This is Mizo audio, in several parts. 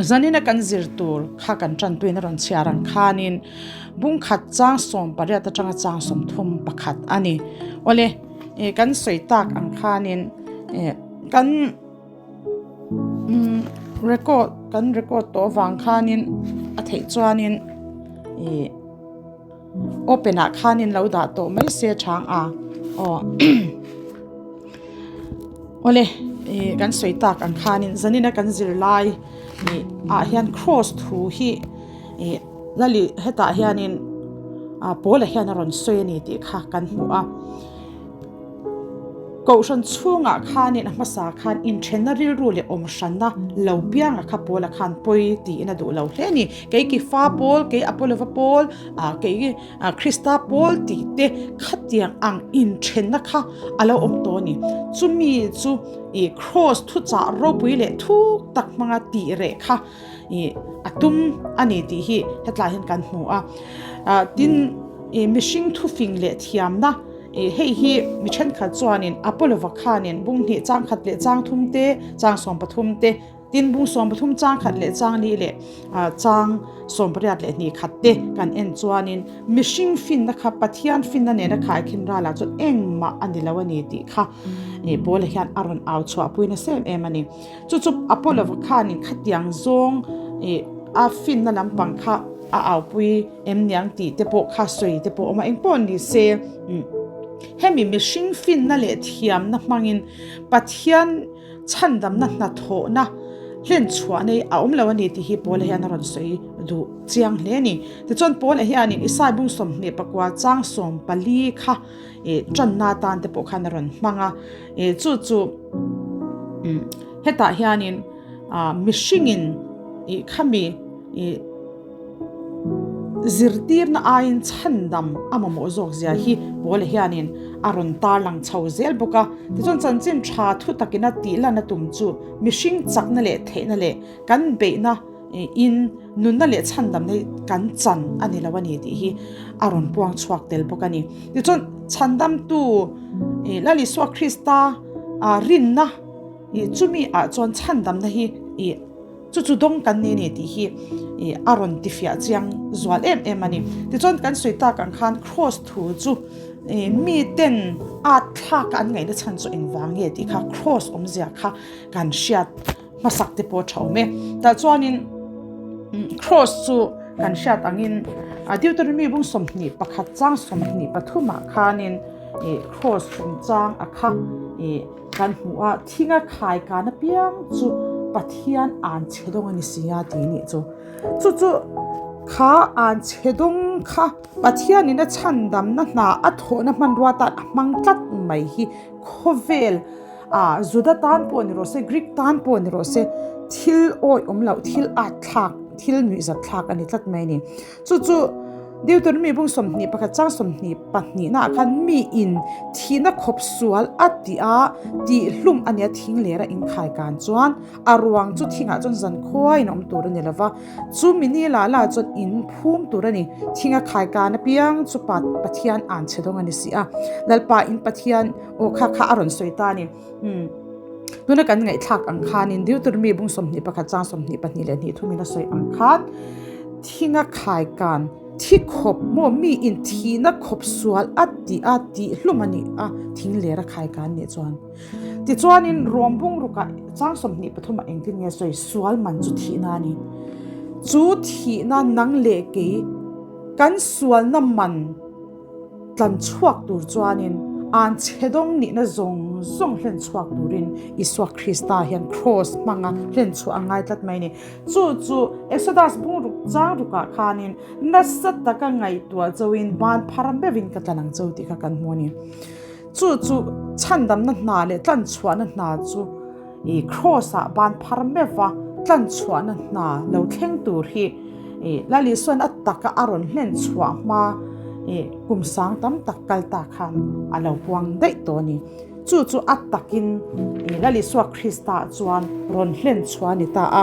Zanina kan zir tur kha kan tanpuiin a rawn chhiar ang khanin bungkhat chang 18 atanga chang 31 a ni. Awle, kan sawi tak ang khanin kan record kan record tawh avang khanin a theih chuanin ih open ah khanin lo dah tawh mai se chang a aw awle ih kan sawi tak ang khanin zanina kan zirlai ih ah hian cross thu hi ih lali hetah hianin ah pawl ah hian a rawn sawi a ni tih kha kan hmu a. Kohhran chhungah khanin a hmasa khan inthenna rilru leh awm hranna lo pianga kha Paula khan pawi tiin a duh lo hle a ni. Kei Kifa Paul, kei Apolova Paul, kei Krista Paul tih te khatiang ang inthenna kha a lo awm tawh a ni. Chumi chu i Kraws thuchah ropui leh thuk tak hmanga tih reh kha i a tum a ni tih hi hetlai hian kan hmu a. Tin, i mihring thufing leh thiamna Ih hei hi mi thenkhat chuanin Apollo-va khanin bung hnih chang khat leh chang thum te, chang 13 te, tin bung 13 chang khat leh chang li leh chang 18 leh hnih khat te kan en chuanin mihring finna kha Pathian finna nena khaikhin ralah chuan engmah a ni lo a ni tih kha ih Paula hian a rawn au chhuahpui nasa em em a ni. Chu chu Apollo-va khanin khatiang zawng ih a finna lampang kha a aupui em niang tih te pawh kha sawi te pawh a awm a, engpawh ni se hemi mihring finna leh thiamna hmangin Pathian chhandamna hnathawhna hlenchhuah nei a awm lo a ni tih hi Paula hian a rawn sawi duh chiang hle a ni. Tichuan Paula hianin Isai bung 24 chang 14 kha ih tanna atan te pawh khan a rawn hmang a, ih chu chu hetah hianin ah mihringin ih khami ih Zirtirna aiin chhandam a mamawh zawk zia hi Paula hianin a rawn tarlang chho zel bawk a. Tichuan chanchin tha thu takin a tih lan a tum chu mihring chakna leh theihna leh kan beihna in nunna leh chhandamna hi kan chan a ni lo a ni tih hi a rawn puang chhuak tel bawk a ni. Tichuan chhandamtu Lal Isua Krista rinna chumi ah chuan chhandamna hi ih Chu chu dawng kan ni a ni tih hi ih a rawn tifiah chiang zual em em a ni. Tichuan kan sawi tak ang khan Kraws thu chu ih mi ten at thlak a an ngaihna chhan chu engvang nge tih kha Kraws awmzia kha kan hriat hmasak te pawh a tha awm e. Tah chuanin Kraws chu kan hriat angin Deuteronomy bung 21 chang 23 ah khanin ih Kraws chungchang a kha ih Kan hmuh a, thinga khai kan apiang chu Pathian an chhe dawng a ni si a tih nih chu. Chu chu kha an chhe dawng kha Pathianin a chhandamna hna a thawhna hmanrua tan a hmang tlat mai hi khawvel ah Juda tan pawh ni rawh se, Greek tan pawh ni rawh se thil awih awm loh, thil at thlak, thil nuihzat thlak a ni tlat mai a ni. Chu chu Deuteronomy bung 21 chang 22 naah khan mi in thihna khawp sual a tih a tihhlum a nia thing lera inkhai kan chuan a ruang chu thingah chuan zan khuaiin a awm tur a ni lova, chu mini lah lah chuan in phum tur a ni. Thinga khai kan apiang chu Pathian an chhe dawng a ni si a, Lalpa in Pathian aw kha kha a rawn sawi ta a ni. Umm tuna kan ngaihthlak ang khanin Deuteronomy bung 21 chang 22 leh hnih thumin a sawi ang khan thinga khai kan thi khawp maw mi in thihna khawp sual a tih a tih hlum a nih a thing lera khai kan nih chuan tichuanin Rom bung rukah chang 23 ah engtin nge sawi sual man chu thihna a ni chu thihna nang leh kei kan sualna man Tlan chhuak tur chuanin an chhe dawng nihna zawng zawng hlen chhuak turin Isua Krista hian Kraws hmanga hlen chhuah a ngai tlat mai a ni. Chu chu Exodus bung ruk chang rukah khanin nasa taka ngaihtuah chauhin ban phar meuhin ka tlan ang chau tih kha kan hmu a ni. Chu chu chhandamna hna leh tlan chhuahna hna chu i Kraws-ah ban phar meuha tlan chhuahna hna lo thleng tur hi i Lal Isua'n a taka a rawn hlen chhuah hma i kum sang tam tak kal ta khan a lo puang daih tawh a ni. Chu chu a takin i Lal Isua Krista chuan rawn hlen chhuah a ni ta a.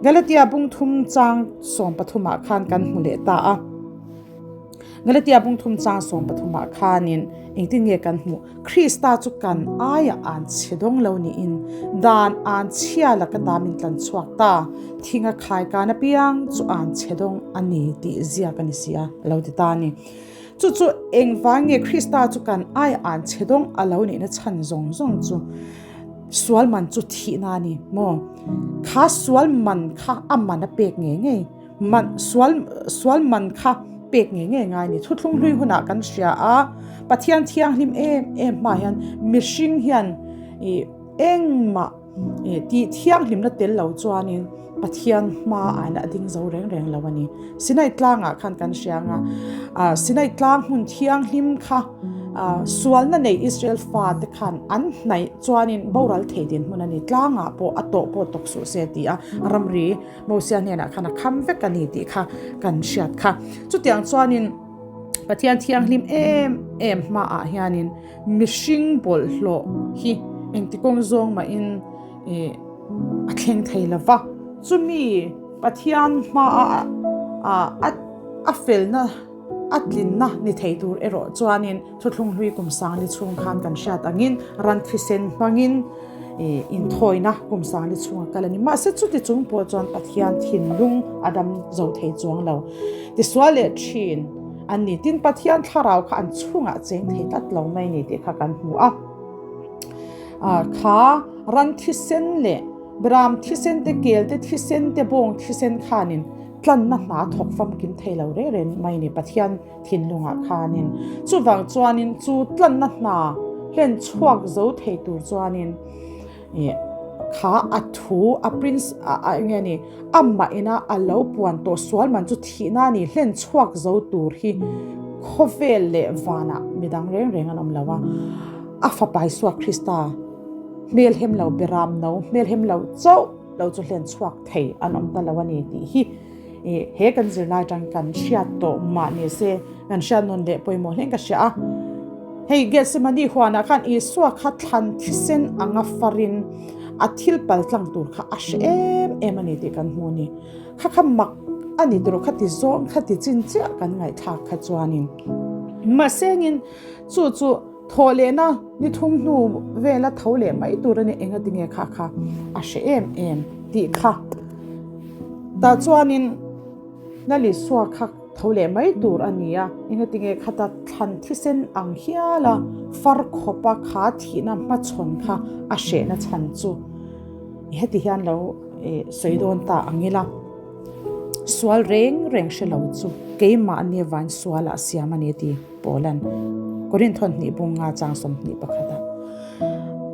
Galatia bung thum chang 13 ah khan kan hmu leh ta a. Galatia bung thum chang 13ah khanin engtin nge kan hmuh? Krista chu kan aia an chhe dawng lo niin dan an chhia laka ta min tlan chhuak ta, thinga khai kan apiang chu an chhe dawng a ni tih ziak a ni si a, a lo ti ta a ni. Chu chu engvang nge Krista chu kan aia an chhe dawng a lo nihna chhan zawng zawng chu sual man chu thihna a ni maw? Kha sual man kha a man a pek ngei ngei. Man, sual, sual man kha pek ngei ngei ngai ni. Thuthlung hlui hunah kan hria a, Pathian thianghlim em em hma hian mihring hian i engmah i tih thianghlimna tel lo chuanin Pathian hma aina a ding zo reng reng lo a ni. Sinai tlangah khan kan hria ang a, ah Sinai tlang hmun thianghlim kha ah sualna nei Israel fate khan an hnaih chuanin boral thei dinhmun a ni. Tlangah pawh a tawh pawh tawk suh se ti a, ramri Mosia hnenah khan a kham vek a ni tih kha kan hriat kha. Chutiang chuanin Pathian thianghlim em em hmaah hianin mihring bawlhhlawh hi engti kawng zawng mahin ih a thleng thei lo va. Chumi Pathian hmaa a felna a tlinna ni thei tur erawh chuanin Thuthlung hlui kum sangli chhung khan kan hriat angin ran thisen hmangin inthawina kum sangli chhunga kal a ni. Mahse chuti chung pawh chuan Pathian thinlung a dam zo thei chuang lo. Tisual leh thin an ni. Tin, Pathian thlarau kha an chhungah cheng thei tlat lo mai ni tih kha kan hmu a. Kha ran thisen leh ram thisen te, kel te thisen te, bawng thisen khanin tlanna hna thawk famkim thei lo reng reng mai ni. Pathian thinlungah khanin chuvang chuanin chu tlanna hna hlen chhuak zo thei tur chuanin ih kha a thu a prince a a eng nge ni amah ina a lo puan tawh sual man chu thihna a ni hlen chhuak zo tur hi khawvel leh vanah midang reng reng an awm lo a a fapa Isua Krista hmelhem lo beram no hmelhem lo chauh lo chu hlen chhuak thei an awm ta lo a ni tih hi. Ih he kan zirlai atang kan hriat tawh mah ni se kan hriat nawn leh pawimawh hle in ka hria a. Hei Gethsemane huanah khan Isua kha thlan thisen anga farin a thil pal tlang tur kha a hre em em a ni tih kan hmu a ni. Kha kha mak a ni tur kha ti zawng kha ti chin chiah kan ngaihthlak kha chuanin mahsengin chu chu Thawh lehna ni thum hnu vela tho leh mai tur a ni, engati nge kha kha a hre em em tih kha. Tah chuanin Lalisua kha tho leh mai tur a ni a, engati nge khata thlan thisen ang hiala far khawpa kha thihna hmachhawn kha a hrehna chhan chu heti hian lo sawi dawn ta ang ila. Sual reng reng hre lo chu keimahni vain sualah siam a ni ti. Pawlan Korinth hawn hnih bung nga chang 21 a.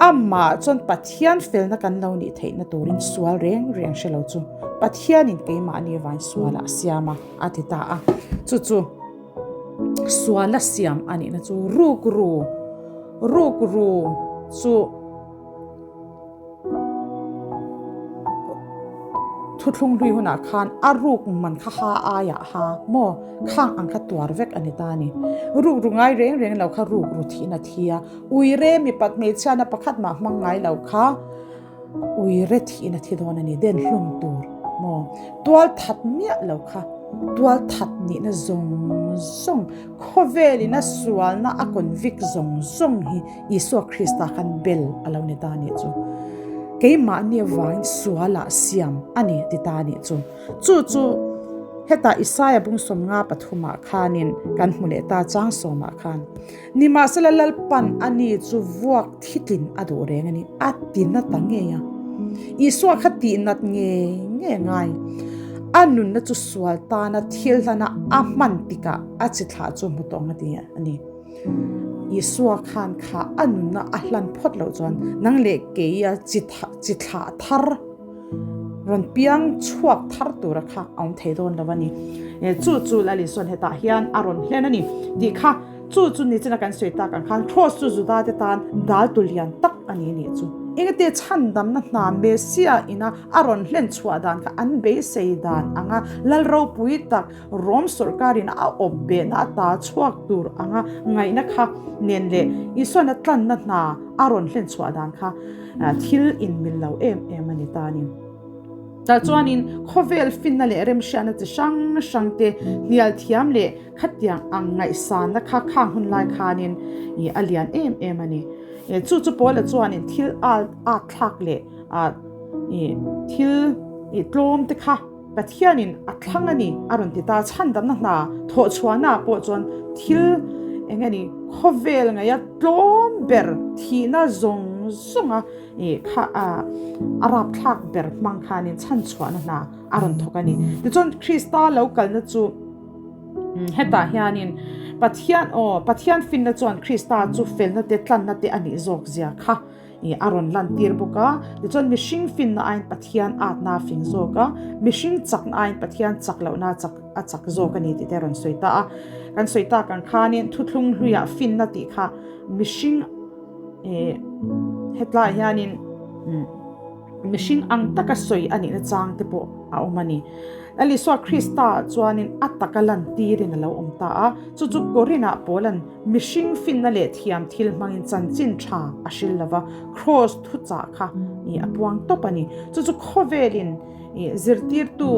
Amah chuan Pathian felna kan lo nih theihna turin sual reng reng hre lo chu Pathianin keimahni vain sualah a siam a, a ti ta a. Chu chu suala siam a nihna chu rukru, rukru chu. Thuthlung hlui hunah khan a ruk man kha ha aiah ha maw khang ang kha tuar vek a ni ta a ni. Ruk ru ngai reng reng lo kha ruk ru thihna thi a, uire mipat hmeichhiana pakhat mah hmang ngai lo kha uire thihna thi dawn a ni, den hlum tur maw tual that miah lo kha tual that nihna zawng zawng khawvelin a sualna a convict zawng zawng hi Isua Krista khan bel a lo ni ta anih chu. Keimahni avangin sualah siam a ni ti ta anih chu. Chu chu hetah Isaia bung 53 ah khanin kan hmu leh ta chang sawmah khan. Nimahsela Lalpan ani chu vuak thitlin a duh reng a ni. A ti na ta ngei a. Isua kha tih nat ngei ngei a ngai. A nunna chu sual tana thil hlana a hman tikah a chi thlah chu hmu tawng a ti a ni. Isua khan kha a nunna a hlan phawt loh chuan nang leh keia chi chi thlah thar rawn piang chhuak thar tura kha a awm thei dawn lo a ni. Chu chu Lal Isuan hetah hian a rawn hlen a ni tih kha chu chu nichina kan sawi tak ang khan Cross chu Juda te tan dal tu lian tak a ni nih chu. Engate chhandamna hna Messiah ina a rawn hlen chhuah dan kha an beisei dan anga Lal ropui tak Rom sawrkarin a awp behna a ta chhuak tur anga ngaihna kha nen leh Isuana tlanna hna a rawn hlen chhuah dan kha thil inmil lo em em a ni ta a ni. Tah chuanin khawvel finna leh remhriatna chi hrang hrang te hnial thiam leh khatiang ang ngaihsanna kha khang hun lai khanin ih a lian em em a ni. Chu chu Paula chuanin thil al at thlak leh ih thil ih tlawm te kha Pathianin a thlang a ni a rawn ti ta. Chhandamna hna thawhchhuahnaah pawh chuan thil eng nge ni khawvel ngaia tlawm ber thihna zawng zawnga ih kha a rapthlak ber hmang khanin chhanchhuahna hna a rawn thawk a ni. Tichuan Krista lo kalna chu hetah hianin Pathian aw Pathian finna chuan Krista chu felna te tlanna te a nih zawk zia kha ih a rawn lantir bawk a. Tichuan mihring finna aiin Pathian atna a fing zawk a, mihring chakna aiin Pathian chak lohna a chak a chak zawk a ni tih te a rawn sawi ta a. Kan sawi tak ang khanin thuthlung hluiah finna tih kha mihring Ih hetlaiah hianin mihring ang taka sawi a nihna chang te pawh a awm a ni. Lal Isua Krista chuanin a taka lantirin a lo awm ta a, chu chu Korinah Paulan mihring finna leh thiam thil hmangin chanchin tha a hril lo va, Kraws thuchah kha ih a puang tawp a ni. Chu chu khawvelin ih zirtirtu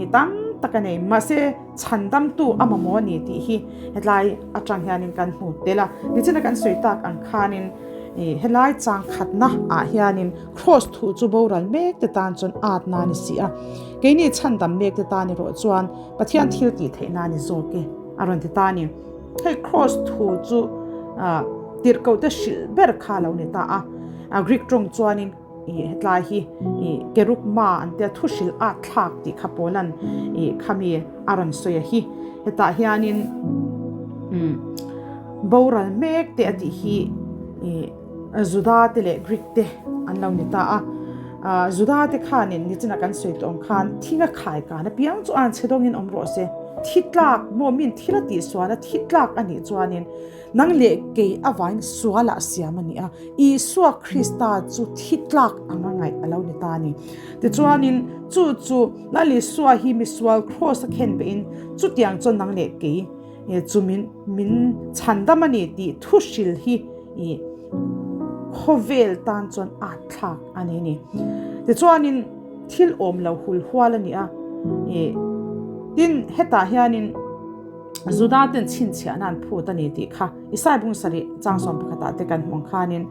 ih tam tak a nei, mahse, Chhandamtu a mamawh a ni tih hi hetlai atang hianin kan hmu tel a. Nichina kan sawi tak ang khanin ih helai chang khatna ah hianin Kraws thu chu boral mek te tan chuan atna a ni si a. Keini chhandam mek te tan erawh chuan Pathian thil tih theihna a ni zawk e a rawn ti ta a ni. Hei Kraws thu chu ah tirhkoh te hrilh ber kha a lo ni ta a. A Greek tawng chuanin. Ih hetlai hi ih kerukma an tia thu hrilh at thlak tih kha Paulan ih khami a rawn sawi a hi. Hetah hianin umm boral mek te a tih hi ih Juda te leh Greek te an lo ni ta a. Ah Juda te khanin nichina kan sawi tawh ang khan thinga khai kan apiang chu an chhe dawngin awm rawh se. Thi tlak maw min thil a tihsual a thi tlak a nih chuanin Nang leh kei avain sualah siam a ni a, Isua Krista chu thi tlak anga ngaih a lo ni ta a ni. Tichuanin, chu chu Lal Isua hi misual kraws a khen behin chutiang chuan nang leh kei chu min min chhandam a ni tih thu hril hi i khawvel tan chuan at thlak a ni ni. Tichuanin, thil awm lo hul hual a ni a, i tin hetah hianin, Juda ten chhinchhiahna an phut a ni tih kha Isai bung sarih chang sawm pakhatah te kan hmu ang khanin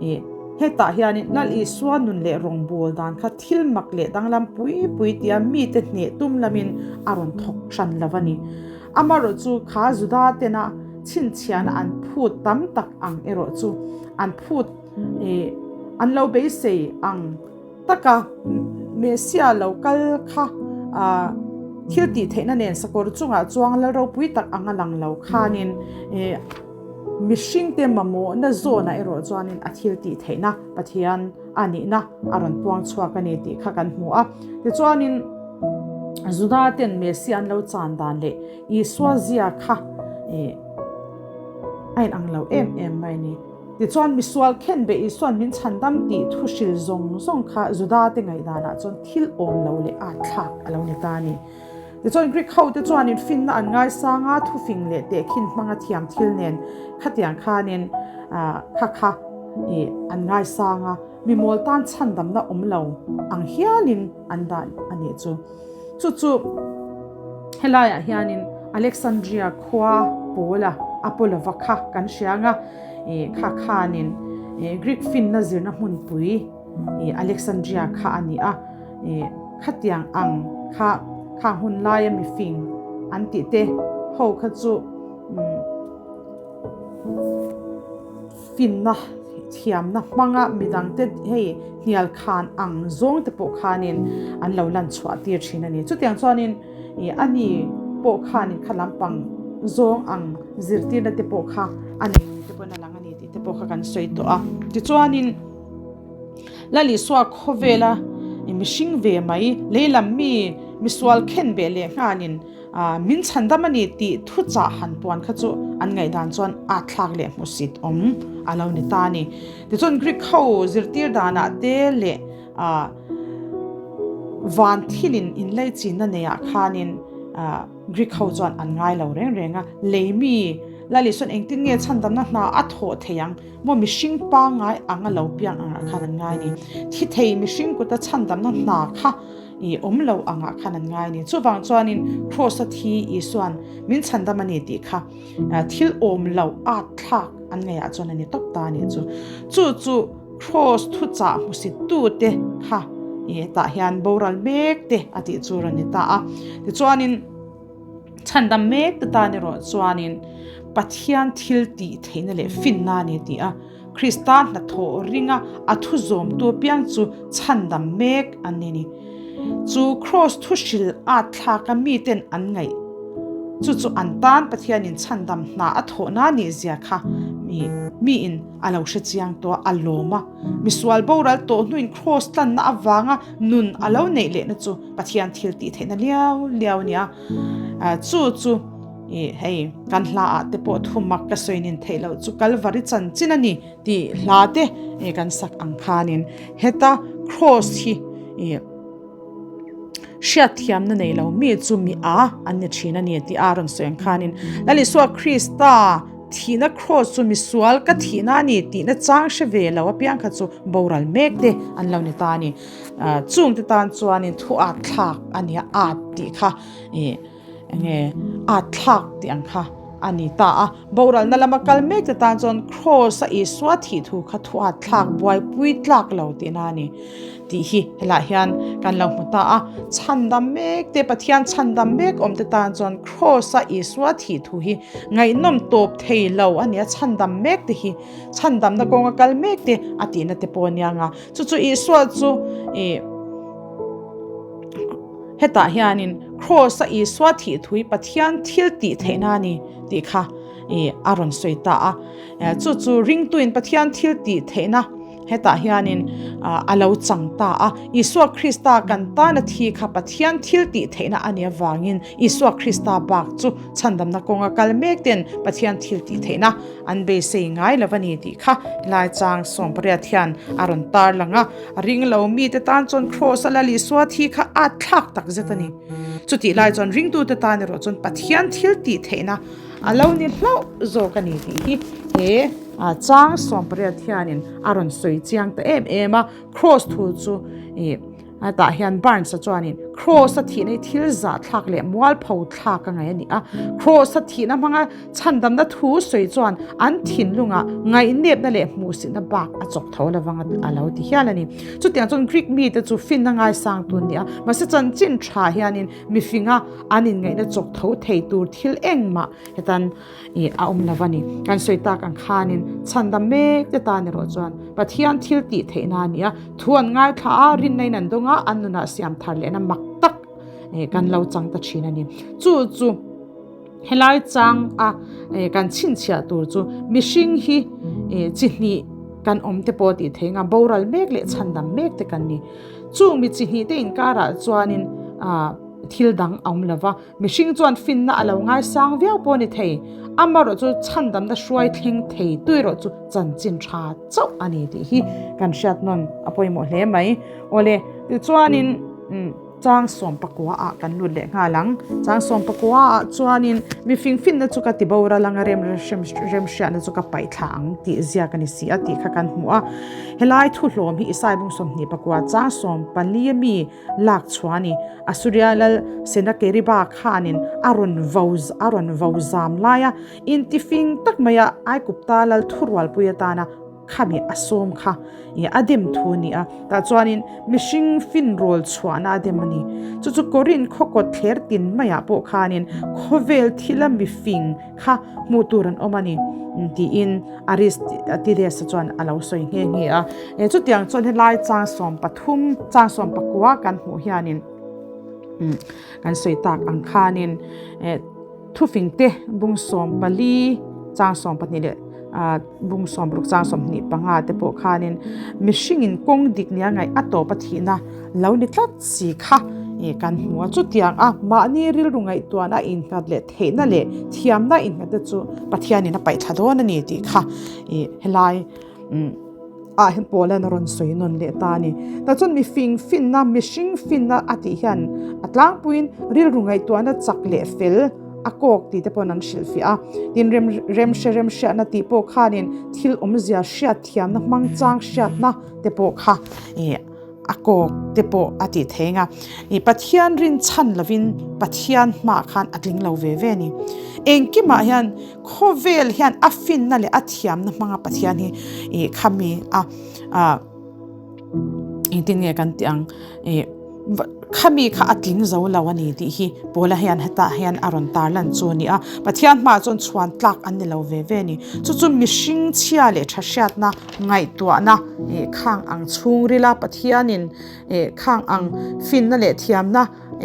ih hetah hianin Lal Isua nun leh rawngbâwl dan kha thil mak leh danglam pui pui tia mite hneh tum lamin a rawn thawk hran lo a ni. Amaherawh chu kha Juda tena chhinchhiahna an phut tam tak ang erawh chu an phut ih an lo beisei ang Taka Messia lo kal kha thil tih theihna nen sakawr chungah chuang lal ropui tak anga lang lo khanin mihringte mamawhna zawnah erawh chuanin a thil tih theihna Pathian a nihna a rawn puang chhuak a ni tih kha kan hmu a. Tichuanin Juda ten Messia an lo chan dan leh Isua zia kha a inang lo em em mai a ni. Tichuan, misual khenbeh Isua'n min chhandam tih thu hril zawng zawng kha Judate ngaihdanah chuan thil awm lo leh at thlak a lo ni ta a ni. Tichuan, Greek hote chuanin finna an ngaisang a, thufing leh tehkhin hmanga thiam thil nen khatiang khanin kha kha an ngaisang a, mimawl tan chhandamna awm lo ang hialin an dah a nih chu. Chu chu helaiah hianin Alexandria khua pawla Apollova kha kan hria ang a, ih kha khanin ih Greek finna zirna hmunpui ih Alexandria kha a ni a, ih khatiang ang kha khang hun laia mifing an tih te ho kha chu umm. Finna thiamna hmanga midangte hei hnial khan ang zawngte pawh khanin an lo lan chhuah tir thin a ni. Chutiang chuanin ih a ni pawh khanin kha lampang zawng ang zirtirna te pawh kha a nei ni te pawhin a lang a ni tih te pawh kha kan sawi tawh a. Tichuanin Lal Isua khawvela mihring ve mai leilam mi misual khen beh leh nghalin Min chhandam a ni tih thuchah han puan kha chu an ngaihdan chuan at thlak leh hmusit awm a lo ni ta a ni. Tichuan Greek ho zirtir danah te leh van thilin inleichinna neiah khanin Greek ho chuan an ngai lo reng reng a, lei mi Lal Isuan engtin nge chhandamna hna a thawh thei ang maw mihring pangngai ang a lo piang angah khan an ngai a ni. Thi thei mihring kuta chhandamna hna kha. I awm lo angah khan an ngai a ni. Chuvang chuanin Kraws-a thi Isua'n min chhandam a ni tih kha thil awm lo at thlak an ngaihah chuan a ni tawp ta a nih chu. Chu chu Kraws thuchah hmusittute kha i tah hian boral mek te a tih chu rawn ni ta a. Tichuanin chhandam mek te tan erawh chuanin Pathian thil tih theihna leh finna a ni tih a. Krista hnathawh ringa a thu zawmtu apiang chu chhandam mek an ni ni. Chu Kraws thu hril at thlaka miten an ngaih chu chu an tan Pathianin chhandam hna a thawhna nih zia kha mi miin a lo hre chiang tawh a, a lawm a. Misual boral tawh hnuin Kraws tlanna avanga nun a lo neih lehna chu Pathian thil tih theihna liau liau a ni a. Chu chu. Ih hei kan hla ah te pawh thu mak ka sawi nin theih loh chu Kalvari chanchin a ni tih hla te ih kan sak ang khanin heta cross hi ih hriatthiamna nei lo mi chu mi a an ni thin a ni tih a rawn sawi ang khanin Lal Isua Krista thihna cross chu misual ka thihna a ni tihna chang hre ve lo apiang kha chu boral mek te an lo ni ta a ni. Chungte tan chuanin thu at thlak a nia at tih kha ih. Enge at thlak tih ang kha a ni ta a. Boralna lama kal mek te tan chuan Kraws a Isua thih thu kha thu at thlak buaipui tlak lo tihna a ni tih hi helaiah hian kan lo hmu ta a. Chhandam mek te, Pathian chhandam mek awm te tan chuan Kraws a Isua thih thu hi ngaihnawm tawp thei lo a ni a, chhandam mek te hi chhandamna kawnga kal mek te a tihna te pawh a nia nga. Chu chu Isua chu ih. Hetah hianin Kraws-a Isua thih thui Pathian thil tih theihna a ni tih kha a rawn sawi ta a. Chu chu ringtuin Pathian thil tih theihna hetah hianin a lo chang ta a. Isua Krista kan tana thi kha Pathian thil tih theihna a nih avangin Isua Krista bak chu chhandamna kawnga kal mek ten Pathian thil tih theihna an beisei ngai lo a ni tih kha helai chang 18 hian a rawn tarlang a. A ring lo mite tan chuan Kraws a Lal Isua thi kha at thlak tak zet a ni. Chutih lai chuan ringtute tan erawh chuan Pathian thil tih theihna a lo ni hlauh zawk a ni tih hi he chang 18 hianin a rawn sawi chiang ta em em a. Kraws thu chu ih tah hian Barnes-a chuanin Kraws-a thihna hi thil zahthlak leh mualpho thlak a ngaih a ni a. Kraws-a thihna hmanga Chhandamna thu sawi chuan an thinlungah ngaihnepna leh hmuhsitna bak a chawk tho lovang a lo ti hial a ni. Chutiang chuan Greek mite chu finna ngaisang tun ni a, mahse chanchin tha hianin mifinga an inngaihna chawk tho thei tur thil engmah hetan a awm lo a ni. Kan sawi tak ang khanin chhandam mek te tan erawh chuan Pathian thil tih theihna a ni a, thu an ngaithla a, rinna in an dawng a, an nunah siam thar lehna mak tak kan lo chang ta thin a ni. Chu chu. Helai chang a kan chhinchhiah tur chu mihring hi chi hnih kan awm te pawh tih theih anga boral mek leh chhandam mek te kan ni. Chung mi chi hnih te inkarah chuanin thil dang a awm lo va, mihring chuan finna a lo ngaisang viau pawh a ni thei. Amaherawhchu chhandamna hruai thleng thei tu erawh chu chanchin tha chauh a ni tih hi kan hriat nawn a pawimawh hle mai. Awle, tichuanin. Chang 14 ah kan lut leh nghal ang. Chang 14 ah chuanin mi fingfinna chu ka ti boral anga rem remhriatna chu ka paih thla ang tih ziak a ni si a tih kha kan hmu a. Helai thuhlawm hi Isai bung 24 chang 14 a mi lak chhuah a ni. Asuria lal Senakeriba khanin a rawn vo a rawn vo zam lai a, intifing tak maia Aigupta lal thurualpui atana Khami a sawm kha i a dem thu a ni a, tah chuanin mihring fin rawl chhuahna a dem a ni. Chu chu Korin khaw kawt thler tin maiah pawh khanin khawvel thila mifing kha hmuh tur an awm a ni tiin Aristides-a chuan a lo sawi nghe nghe a. Chutiang chuan helai chang 13, chang 19 kan hmuh hianin kan sawi tak ang khanin Thufingte bung 14 chang 12 leh bung 60 chang 25 te pawh khanin mihringin kawng dik nia ngaih a tawp a thihna lo ni tlat si kha kan hmu a. Chutiang a mahni rilru ngaihtuahna innghat leh theihna leh thiamna innghat te chu Pathianin a paihthla dawn a ni tih kha helai Ah hian Paula'n a rawn sawi nawn leh ta a ni. Tah chuan mifing finna, mihring finna a tih hian a tlangpuiin rilru ngaihtuahna chak leh fel a kawk tih te pawhin an hrilhfiah a. Tin, rem remhre remhriatna tih pawh khanin thil awmzia hriat thiamna hmang chang hriatna te pawh kha ih. a kawk te pawh a tih thei ang a. I Pathian rinchhan lovin Pathian hmaah khan a tling lo ve ve a ni. Engkimah hian khawvel hian a finna leh a thiamna hmanga Pathian hi i khami a ah engtin nge kan tih ang ih khami kha a tling zo lo a ni tih hi Paula hian hetah hian a rawn tar lan chu a ni a. Pathian hmaah chuan chhuan tlak an ni lo ve ve a ni. Chu chu mihring chhia leh tha hriatna ngaihtuahna ih khang ang chhungrila Pathianin ih khang ang finna leh thiamna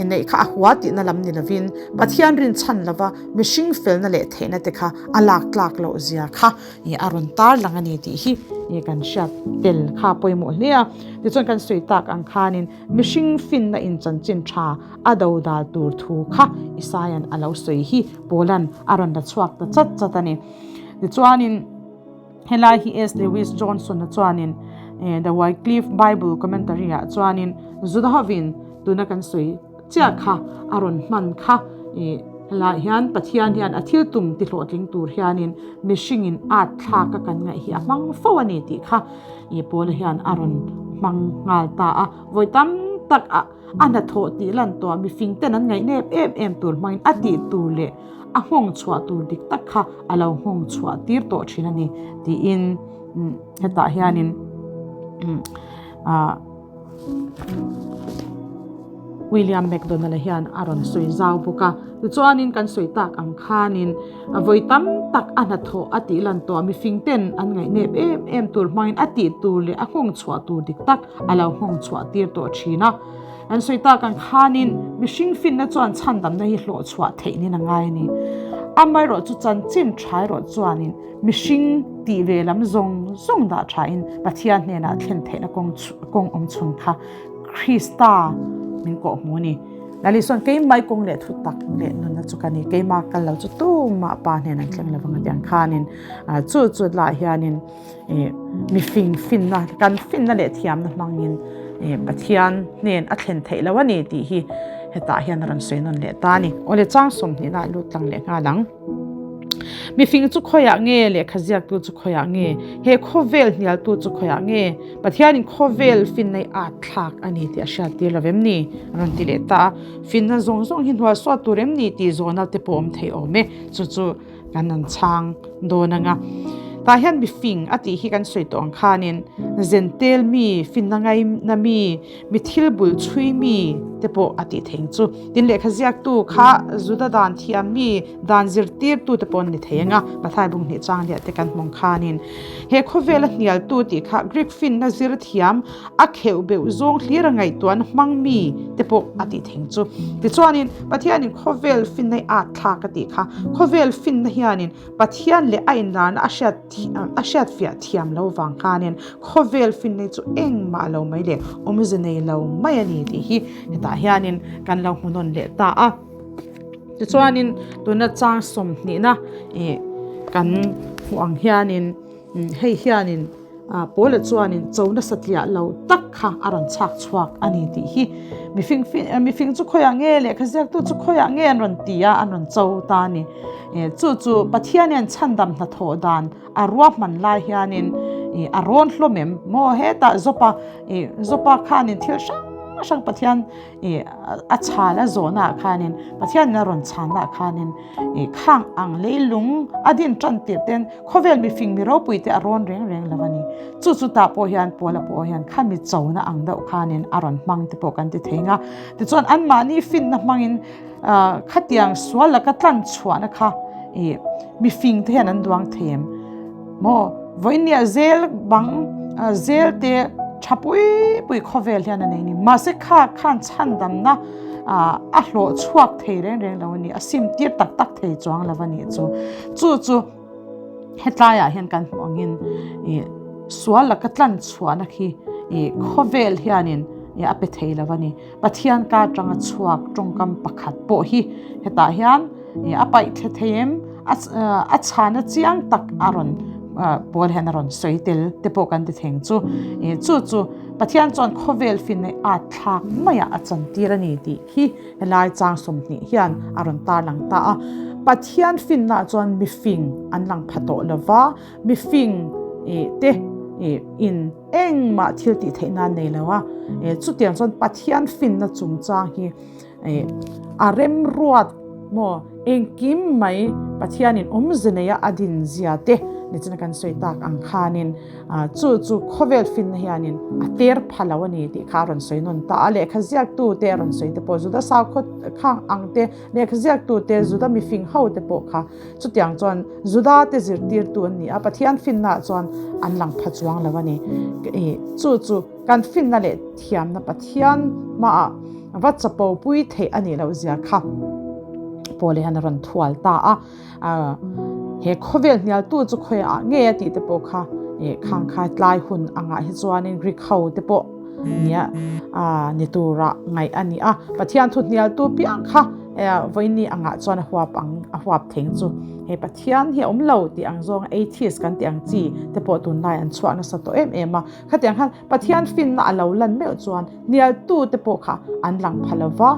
neih kha a hua tihna lam ni lovin Pathian rinchhan lova mihring felna leh theihna te kha a lak tlak loh zia kha ih a rawn tar lang a ni tih hi ih kan hriat tel kha a pawimawh hle a. Tichuan kan sawi tak ang khanin mihring finna in chanchin tha a do dal tur thu kha Isaia'n a lo sawi hi Paula'n a rawn la chhuak ta chat chat a ni. Tichuanin. Helai hi S. Lewis Johnson-a chuanin The Wycliffe Bible Commentary-ah chuanin Juda hovin tuna kan sawi chiah kha a rawn hman kha. Helaiah hian Pathian hian a thil tum tihlawhtling tur hianin mihringin at thlak a kan ngaih hi a hmang fo a ni tih kha Paula hian a rawn hmang nghal ta a. Vawi tam tak a hnathawh tih lan tawh mifing ten an ngaih nep em em tur hmangin a tih tur leh a nghawng chhuah tur dik tak kha a lo nghawng chhuah tir tawh thin a ni tiin hetah hianin William McDonald-a hian a rawn sawi zau bawk a. Tichuanin kan sawi tak ang khanin vawi tam tak a hnathawh a tih lan tawh a, mifing ten an ngaihnep em em tur hmangin a tih tur leh a nghawng chhuah tur dik tak a lo nghawng chhuah tir tawh thin a. An sawi tak ang khanin mihring finna chuan chhandamna hi hlawh chhuah theih nin a ngai a ni. Amaherawh chu chanchin tha erawh chuanin mihring tih ve lam zawng zawng dah thain Pathian hnenah thlen theihna kawng kawng awm chhun kha Krista min kawh hmu a ni. Lali sawn keimah i kawng leh thu tak leh nunna chu ka ni, keimah kal lo chu tumah Pa hnen an thleng lovang a ti ang khanin chu chu lah hianin Mifing finna, kan finna leh thiamna hmangin Pathian hnen a thlen theih lo a ni tih hi hetah hian a rawn sawi nawn leh ta a ni. Awle chang sawmhnihna a lut tlang leh nghal ang. Mifing chu khawiah nge? Lehkha ziaktu chu khawiah nge? He khawvel hnialtu chu khawiah nge? Pathianin khawvel finna i at thlak a ni tih a hriat tir lo em ni? A rawn ti leh ta a. Finna zawng zawng hi hnual suat tur em ni tih zawhna te pawh awm thei awm e. Chu chu Kan an chhang dawn anga. Tah hian mi fing a tih hi kan sawi tawh ang khanin zentel mi, finna ngaina mi, mi thil bul chhui mi te pawh a tih thei ang chu. Tin lehkha ziaktu kha Juda dan thiam mi, dan zirtirtu te pawh an ni thei anga Mathai bung hnih chang liah te kan hmawng khanin he khawvela hnialtu tih kha Greek finna zir thiam a kheuh beuh zawng hlir a ngaihtuahna hmang mi te pawh a tih theng chu. Tichuanin Pathianin khawvel finna hi at thlak a tih kha. Khawvel finna hianin Pathian leh a inlarna a hriat a hriat fiah thiam lo vang khanin khawvel finna hi chu engmah lo mai leh awmze nei lo mai a ni tih hi hetah hianin kan lo hmu nawn leh ta a. Tichuanin tuna chang sawmhnihna ih kan hmuh ang hianin hei hianin Paula chuanin cho nasa tliah lo tak kha a rawn chhak chhuak a ni tih hi mifing mifing chu khawiah nge lehkha ziaktu chu khawiah nge an rawn ti a, an rawn cho ta a ni. Chu chu Pathian hian chhandam hnathawh dan a ruahman lai hianin a rawn hlawm em maw hetah Jopa Jopa khanin thil hrang hrang Pathian a chhal a zawhnaah khanin Pathianin a rawn chhannaah khanin I khang ang leilung a din tan tirh ten khawvel mifing mi ropui te a rawn reng reng lo a ni. Chu chu tah pawh hian Paula pawh hian khami chona ang deuh khanin a rawn hmang te pawh kan ti thei nga. Tichuan anmahni finna hmangin khatiang sual laka tlan chhuahna kha i mifing te hian an duang thei em? Maw vawinia zel bang zel te tha pui pui khawvel hian a nei ni. Mahse kha khan chhandamna a hlawh chhuak thei reng reng lo a ni, a sim tir tak tak thei chuang lo a nih chu. Chu chu hetlaiah hian kan hmuh angin ih sual laka tlan chhuahna khi ih khawvel hianin ih a pe thei lo a ni. Pathian ka atanga chhuak tawngkam pakhat pawh hi hetah hian ih a paih thle thei em a chhana chiang tak a rawn pawl hian a rawn sawi tel te pawh kan ti theng chu. Ih chu chu Pathian chuan khawvel finna at thlak maiah a chantir a ni tih khi helai chang 20 hian a rawn tarlang ta a. Pathian finnaah chuan mifing an lang pha tawh lo va, mifing te. in engmah thil tih theih nan nei lo a, chutiang chuan Pathian finna chungchang hi a remruat maw engkim mai Pathianin awmze neia a din zia te nichina kan sawi tak ang khanin chu chu khawvel finna hianin a ter pha lo a ni tih kha a rawn sawi nawn ta a, lehkha ziaktu te a rawn sawi te pawh Juda sakhaw khang ang te lehkha ziaktu te Juda mifing ho te pawh kha Chutiang chuan Juda te zirtirtu an ni a, Pathian finnaah chuan an lang pha chuang lo a ni. Chu chu kan finna leh thiamna Pathian hmaah va chapo pui theih a nih loh zia kha Paula hian a rawn thual ta a. He khawvel hnialtu chu khawiah ngei a tih te pawh kha khangkhai tlai hun angah hi chuanin Greek ho te pawh nia ni tura ngaih a ni a. Pathian thu hnialtu piang kha vawiini angah chuan a huap ang a huap theng chu hei Pathian hi a awm lo tih ang zawng atheist kan tih ang chi te pawh tunlai an chhuah nasa tawh em em a. Khatiang khan Pathian finna a lo lan meuh chuan hnialtu te pawh kha an lang pha lo va.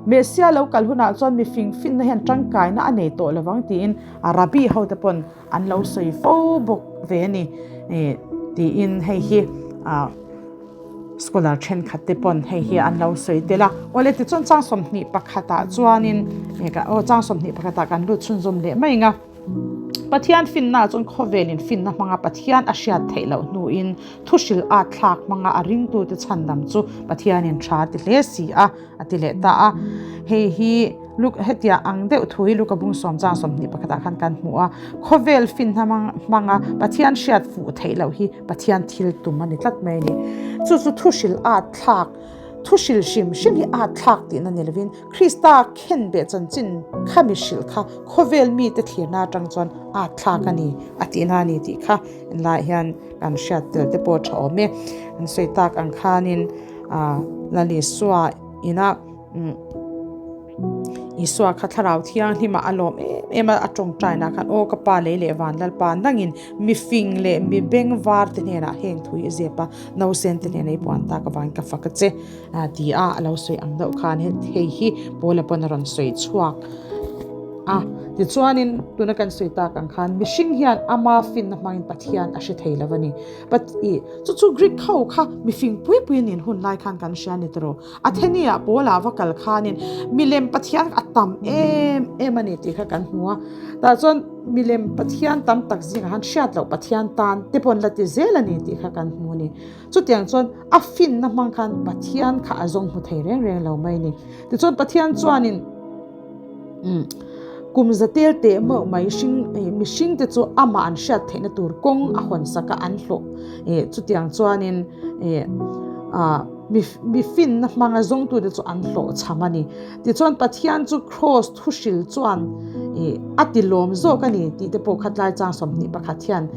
Messiah lo kal hunah chuan mifing finna hian tangkaina a nei tawh lovang tiin Rabbi ho te pawn an lo sawi fo bawk ve a ni tiin hei hi Scholar thenkhat te pawn hei hi an lo sawi tel a. Awle tichuan chang 21 ah chuanin aw chang 21 ah kan lut chhunzawm leh mai ang a. Pathian finna ah chuan khawvelin finna hmanga Pathian a hriat theih loh hnuin thuhril at thlak hmanga a ringtute chhandam chu Pathianin tha ti hle si a a ti leh ta a. Hei hi Luk hetiang ang deuh thu hi Luka bung sawm chang 21 ah khan kan hmu a. Khawvel finna hmanga Pathian hriat fuh theih loh hi Pathian thil tum a ni tlat mai a ni. Chu chu thuhril at thlak, thuhril hrim hrim hi at thlak tihna ni lovin Krista khenbeh chanchin kha mi hrilh kha khawvel mite thlirna atang chuan at thlak a ni a tihna a ni tih kha enlaiah hian kan hriat tel te pawh a tha awm e. An sawi tak ang khanin Lal Isua ina Isua kha thlarau thianghlim ah a lawm em em a, a tawngtaina khan aw ka pa lei leh van lalpa nangin mi fing leh mi beng var te hnenah heng thu hi a zep a, nausen te hnena i puan tak avangin ka fak a che ti a a lo sawi ang deuh khan hei hi Paula pawn a rawn sawi chhuak a. Tichuanin tuna kan sawi tak ang khan mihring hian ama finna hmangin Pathian a hre thei lo a ni. Chu chu Greek ho kha mifing pui pui nin hun lai khan kan hria ni tawh. Athenia Paula va kal khanin milem Pathian a tam em em a ni tih kha kan hmu a. Tah chuan milem Pathian tam tak zingah khan hriat loh Pathian tan te pawh an la ti zel a ni tih kha kan hmu a ni. Chutiang chuan a finna hmang khan Pathian kha a zawng hmu thei reng reng lo mai a ni. Tichuan Pathian chuanin kum za tel teh meuh mai hring mihring te chu amah an hriat theihna tur kawng a hawn sak a an hlawh. Chutiang chuanin ah. Mi finna hmanga zawngtute chu an hlawhchham a ni. Tichuan Pathian chu Kraws thuhril chuan a ti lawm zawk a ni tih te pawh kha tlai chang 21 hian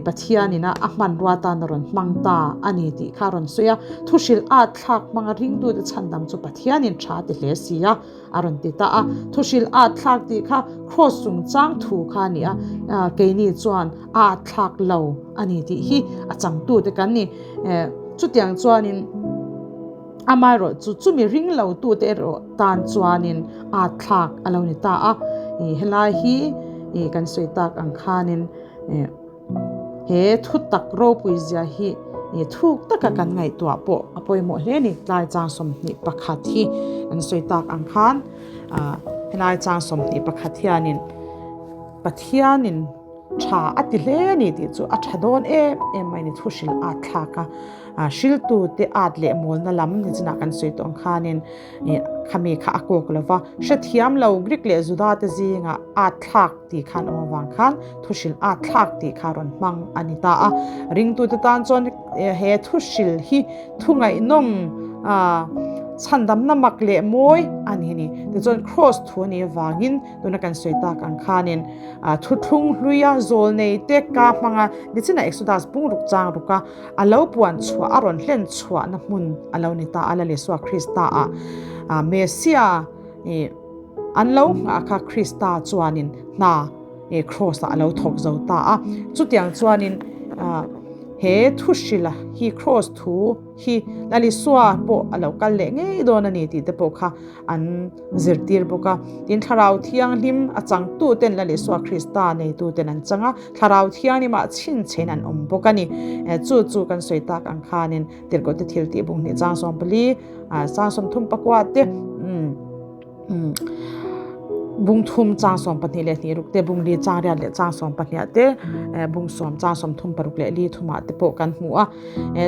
Pathianin a hmanrua tan a rawn hmang ta a ni tih kha a rawn sawi a. Thuhril at thlak hmanga ringtute chhandam chu Pathianin tha a ti hle si a. A rawn ti ta a, thuhril at thlak tih kha Kraws chungchang thu kha a ni a, keini chuan a at thlak lo a ni tih hi a changtute kan ni. Chutiang chuanin amaherawh chu chumi ring lotute erawh tan chuanin at thlak a lo ni ta a, helai hi kan sawi tak ang khanin. He thu tak ropui zia hi thuk taka kan ngaihtuah pawh a pawimawh hle a ni. Tlai chang 21 hi an sawi tak ang khan helai chang 21 hianin Pathianin tha a ti hle a ni tih chu a tha dawn em em mai a ni. Thu hrilh at thlak a, hriltute at leh mawlna lam nichinah kan sawi tawh ang khanin khami kha a kawk lo va, hrethiam lo Greek leh Juda te zingah at thlak tih khan awm avang khan thuhril at thlak tih kha rawn hmang a ni ta a. Ringtute tan chuan he thuhril hi thu ngaihnawm chhandamna mak leh mawi a ni a ni. Tichuan Kraws thu a nih avangin tuna kan sawi tak ang khanin thuthlung hluia zawlnei te ka hmanga nichinah Exodus bungruk chang ruka a lo puan chhuah a rawn hlen chhuahna hmun a lo ni ta a Lal Isua Krista ah Messiah An lo nghah kha Krista chuanin hna Kraws-ah a lo thawk zo ta a. Chutiang chuanin. He thu hrila hi Kraws thu hi Lal Isua pawh a lo kal leh ngei dawn a ni tih te pawh kha an zirtir bawk a. Tin, Thlarau Thianghlim a changtuten Lal Isua Krista neituten an chang a, Thlarau Thianghlimah chhinchhein an awm bawk a ni. Chu chu kan sawi tak ang khanin Tirhkohte thil tih bung hnih chang 14, chang 34 te, Bung thum chang 12 leh hnih ruk te, bung li chang riat leh chang 12 ah te, bung sawm chang 36 leh li thumah te pawh kan hmu a.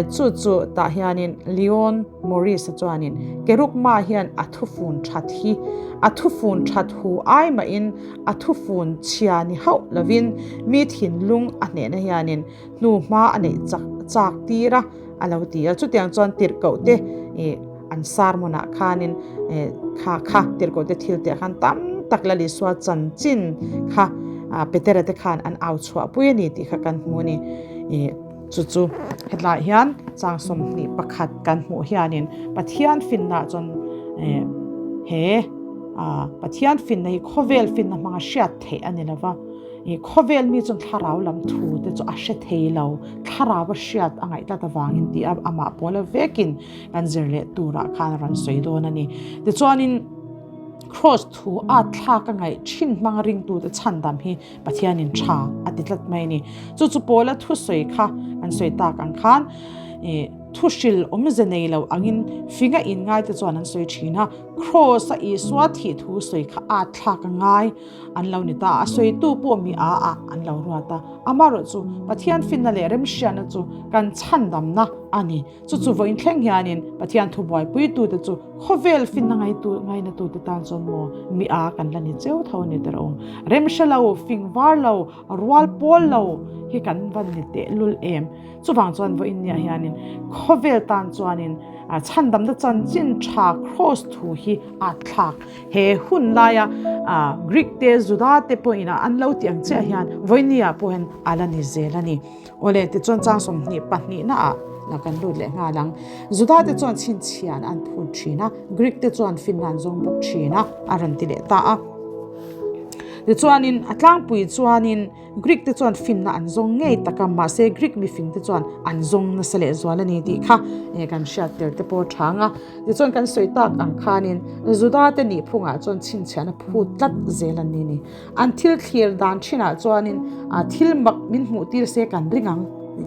Chu chu tah hianin Leon Morris-a chuanin Kerukma hian a thufun that hi a thufun that hu ai mahin a thufun chhia ni hauh lovin mi thinlung a hnehna hianin hnu hma a neih chak chak tir a a lo ti a. Chutiang chuan tirhkoh te ih an sermon ah khanin ih kha kha tirhkoh te thil teh khan tam tak Lal Isua chanchin kha ah Petera te khan an au chhuah pui a ni tih kha kan hmu a ni. Ih chu chu hetlaiah hian chang 21 kan hmuh hianin Pathian finna chuan ih he ah Pathian finna hi khawvel finna hmanga hriat theih a ni lova. I khawvel mi chuan thlarau lam thu te chu a hre thei lo, thlarau a hriat a ngaih tlat avangin tih a amah pawla vekin kan zir leh turah khan a rawn sawi dawn a ni. Tichuanin Kraws thu at thlak a ngaih thin hmanga ringtute chhandam hi Pathianin tha a ti tlat mai a ni. Chu chu pawla thusawi kha an sawi tak ang khan i thuhril awmze nei lo angin finga inngaite chuan an sawi thin a, Kraws a Isua thih thu sawi kha at thlak a ngai. An lo ni ta a, sawitu pawh mi a ah an lo ruat a. Amaherawh chu Pathian finna leh remhriatna chu kan chhandamna a ni. Chu chu vawiin thleng hianin Pathian thu buaipuitute chu khawvel finna ngaitu ngainatute tan chuan maw mi a kan la ni cheu tho a ni tawh. Remhre lo, fing var lo, rual pawl lo hi kan van ni tehlul em. Chuvang chuan vawiin nia hianin khawvel tan chuanin chhandamna chanchin tha Kraws thu hi a thlak. He hun laia Greek te, Juda te pawhin an lo tih ang chiah hian vawinia pawh hian a la ni zel a ni. Awle, tichuan chang 22 ah la kan lut leh nghal ang. Juda te chuan chhinchhian an phut thin a, Greek te chuan finna an zawng bawk thin a, a rawn ti leh ta a. Tichuanin a tlangpui chuanin Greek te chuan finna an zawng ngei tak a, mahse Greek mifing te chuan an zawng nasa leh zual a ni tih kha kan hriat tel te pawh a chhang a. Tichuan kan sawi tak ang khanin Juda te nihphungah chuan chhinchhiahna phut tlat zel an ni ni. An thil thlir dan thinah chuanin thil mak min hmuh tir se kan ring ang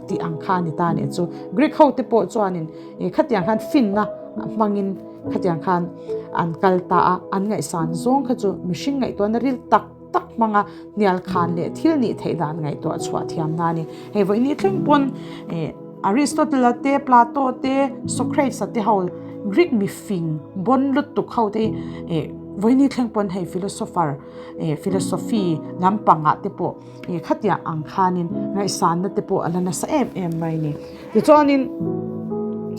tih ang kha a ni ta nih chu. Greek ho te pawh chuanin khatiang khan finna hmangin khatiang khan an kal ta a, an ngaihsan zawng kha chu mihring ngaihtuahna ril tak tak hmanga hnial khan leh thil nih theih dan ngaihtuah chhuah thiam na a ni. Hei vawiin thleng pawn eh Aristotle-a te, Plato te, Socrates-a te ho Greek mifing bawn lutuk ho te hi eh vawiin thleng pawn hei philosopher eh philosophy lampangah te pawh eh khatiang ang khanin ngaihsanna te pawh a la nasa em em mai a ni. Tichuanin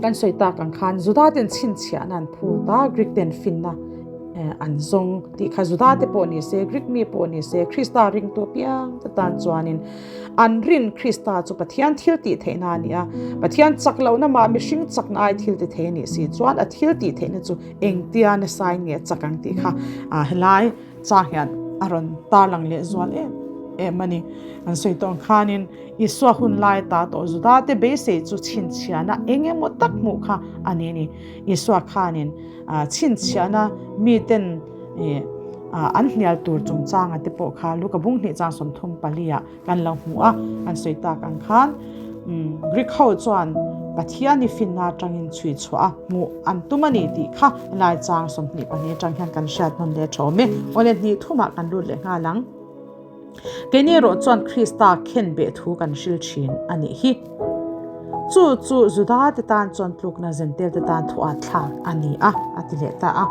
kan sawi tak ang khan Juda ten chhinchhiahna an phut a, Greek ten finna an zawng tih kha Juda te pawh ni se, Greek mi pawh ni se, Krista ringtu apiang te tan chuanin an rin Krista chu Pathian thil tih theihna a ni a, Pathian chak lohna mah mihring chakna ai thil ti thei a nih si chuan a thil tih theihna chu engtia nasain nge chak ang tih kha helai chang hian a rawn tarlang leh zual em em a ni. An sawi tawh ang khanin Isua hun lai ta tawh Juda te beisei chu chhinchhiahna eng emaw tak hmuh kha a ni a ni. Isua khanin chhinchhiahna miten an hnial tur chungchanga te pawh kha Luka bung hnih chang 34 ah kan lo hmu a, an sawi tak ang khan Greek ho chuan Pathian i finna atangin chhui chhuah a hmuh an tum a ni tih kha helai chang 22 atang hian kan hriat hnawn leh tha awm e. Awle hnih thumah kan lut leh nghal ang. Keini erawh chuan Krista khenbeh thu kan hril thin a nih hi. Chu chu Juda te tan chuan tlukna Zentel te tan thu at thlak a ni a, a ti leh ta a.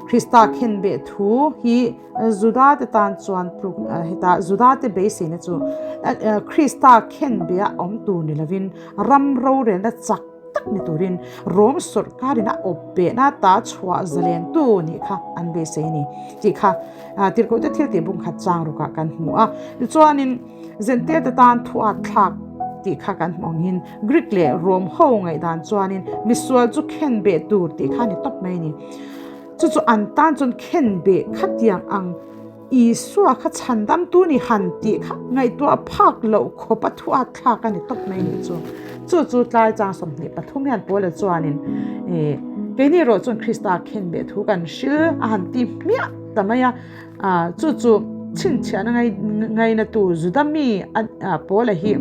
Krista khenbeh thu hi Juda te tan chuan tluk heta Juda te beiseina chu Krista khenbeh a awm tur ni lovin ram rorelna chak tak ni turin Rom sawrkarin a awp behna ta chhuah zalentu nih kha an beisei a ni tih kha tirhkohte thil tih bung khat chang rukah kan hmu a. Tichuanin Zentete tan thu at thlak tih kha kan hmu angin Greek leh Rom ho ngaihdan chuanin misual chu khen beh tur tih kha a ni tawp mai a ni. Chu chu an tan chuan khen beh khatiang ang Isua kha chhandamtu ni han tih kha ngaihtuah phak loh khawp a thu at thlak a ni tawp mai nih chu. Chu chu tlai chang 23 hian Paula chuanin keini erawh chuan Krista khenbeh thu kan hril a han ti hmiah ta mai a. Chu chu chhinchhiahna ngainatu Juda mi Paula hi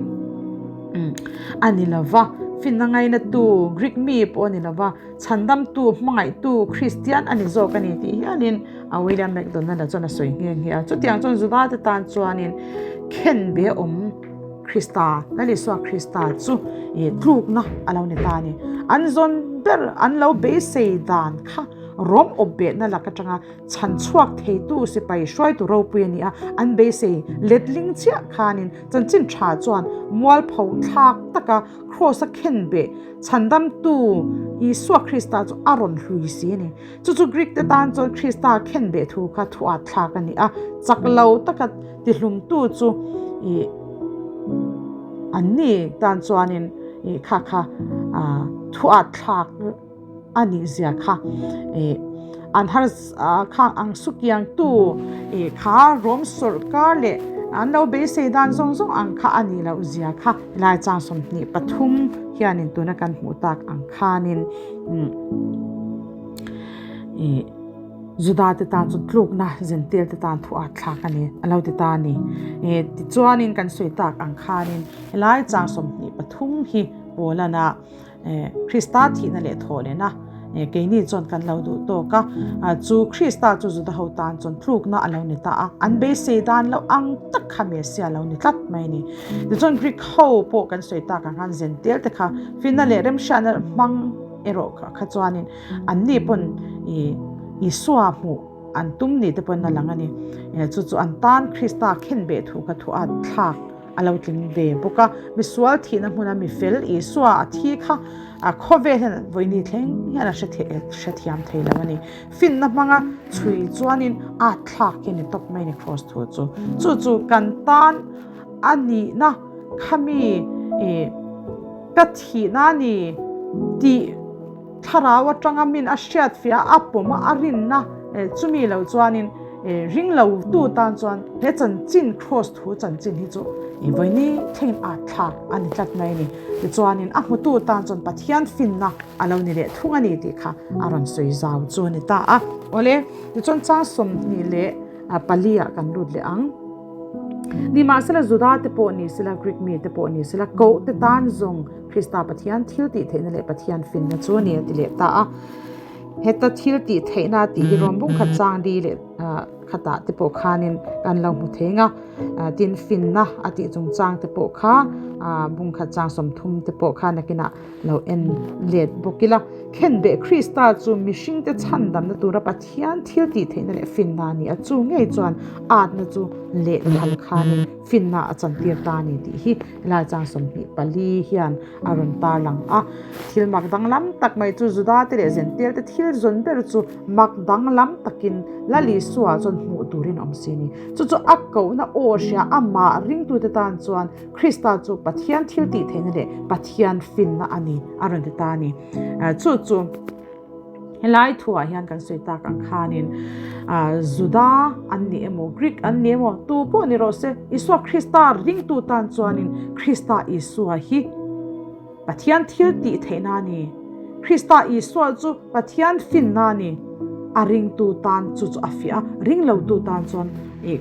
a ni lo va, finna ngainatu Greek mi pawh a ni lo va, chhandamtu hmangaihtu Kristian a ni zawk a ni tih hialin William MacDonald-a chuan a sawi nghe nghe a. Chutiang chuan Juda te tan chuanin khenbe awm Krista, Lal Isua Krista chu tlukna a lo ni ta a ni. An zawn ber an lo beisei dan kha rawm awp behna lak atanga Chhan chhuak theitu sipai hruaitu ropui a ni a, an beisei letling chiah khanin chanchin tha chuan mualpho thlak taka Kraws-a khenbeh chhandamtu Isua Krista chu a rawn hlui si a ni. Chu chu Greek te tan chuan Krista khenbeh thu kha thu at thlak a ni a, chak lo taka tihlumtu chu ih an ni tan chuanin ih kha kha thu at thlak a nih zia kha ih an har kha ang sukiang tu ih kha rawm sawrkar leh an lo beisei dan zawng zawng ang kha a nih loh zia kha helai chang 23 hianin tuna kan hmuh tak ang khanin ih Juda te tan chu tlukna Gentile te tan thu at thlak a ni a lo ti ta a ni ih tichuanin kan sawi tak ang khanin helai chang 23 hi Paulana Krista thihna leh thawh lehna keini chuan kan lo duh tawk a, chu Krista chu Juda ho tan chuan tlukna a lo ni ta a, an beisei dan loh ang tak kha Messia a lo ni tlat mai a ni. Tichuan Greek ho pawh kan sawi tak ang khan Gentile te kha finna leh remhriatna hmang erawh kha chuanin anni pawn Isua hmuh an tum ni te pawhin a lang a ni. Chu chu an tan Krista khenbeh thu kha thu at thlak A lo tling ve bawk a, misual thihna hmuna mi fel Isua a thi kha a khawvel hian vawiini thleng hian a hrethiam thei lo a ni. Finna hmanga chhui chuanin a thlak hi a ni tawp mai a ni Kraws thu chu. Chu chu kan tan a nihna khami ka thihna a ni tih Thlarau atanga min a hriatfiah a, a pawm a, a rinna chumi lo chuanin ring lo tu tan chuan he chanchin Kraws thu chanchin hi chu vawiini thlengin a thlak a ni tlat mai a ni. Tichuanin a hmutu tan chuan Pathian finna a lo ni leh thung a ni tih kha a rawn sawi zau chu a ni ta a. Awle, tichuan chang 24 ah kan lut leh ang. Nimahsela Juda te pawh ni sela, Greek mi te pawh ni sela, koh te tan zawng Krista Pathian thil tih theihna leh Pathian finna chu a ni a ti leh ta a. Heta thil tih theihna tih hi rawn bung khat chang li leh khatah te pawh khanin kan lo hmu thei ang a. Tin finna a tih chungchang te pawh kha bung khat chang 30 te pawh kha nakinah lo en let bawk ila. Khenbeh Krista chu mihringte chhandamna tura Pathian thil tih theihna leh finna a ni a, chu ngei chuan atna chu lehthal khanin finna a chantir ta a ni tih hi helai chang 24 hian a rawn tarlang a. Thil mak danglam tak mai chu Juda te leh Gentile te thil zawn ber chu mak danglam takin Lal Isua chuan hmuh turin a awm si a ni. Chu chu a kohna aw hria amah ringtute tan chuan Krista chu Pathian thil tih theihna leh Pathian finna a ni a rawn ti ta a ni. Chu chu helai thuah hian kan sawi tak ang khanin Juda an ni emaw Greek an ni emaw tu pawh ni rawh se Isua Krista ringtu tan chuanin Krista Isua hi Pathian thil tih theihna a ni. Krista Isua chu Pathian finna a ni. A ringtu tan chu chu a fiah a, ringlotu tan chuan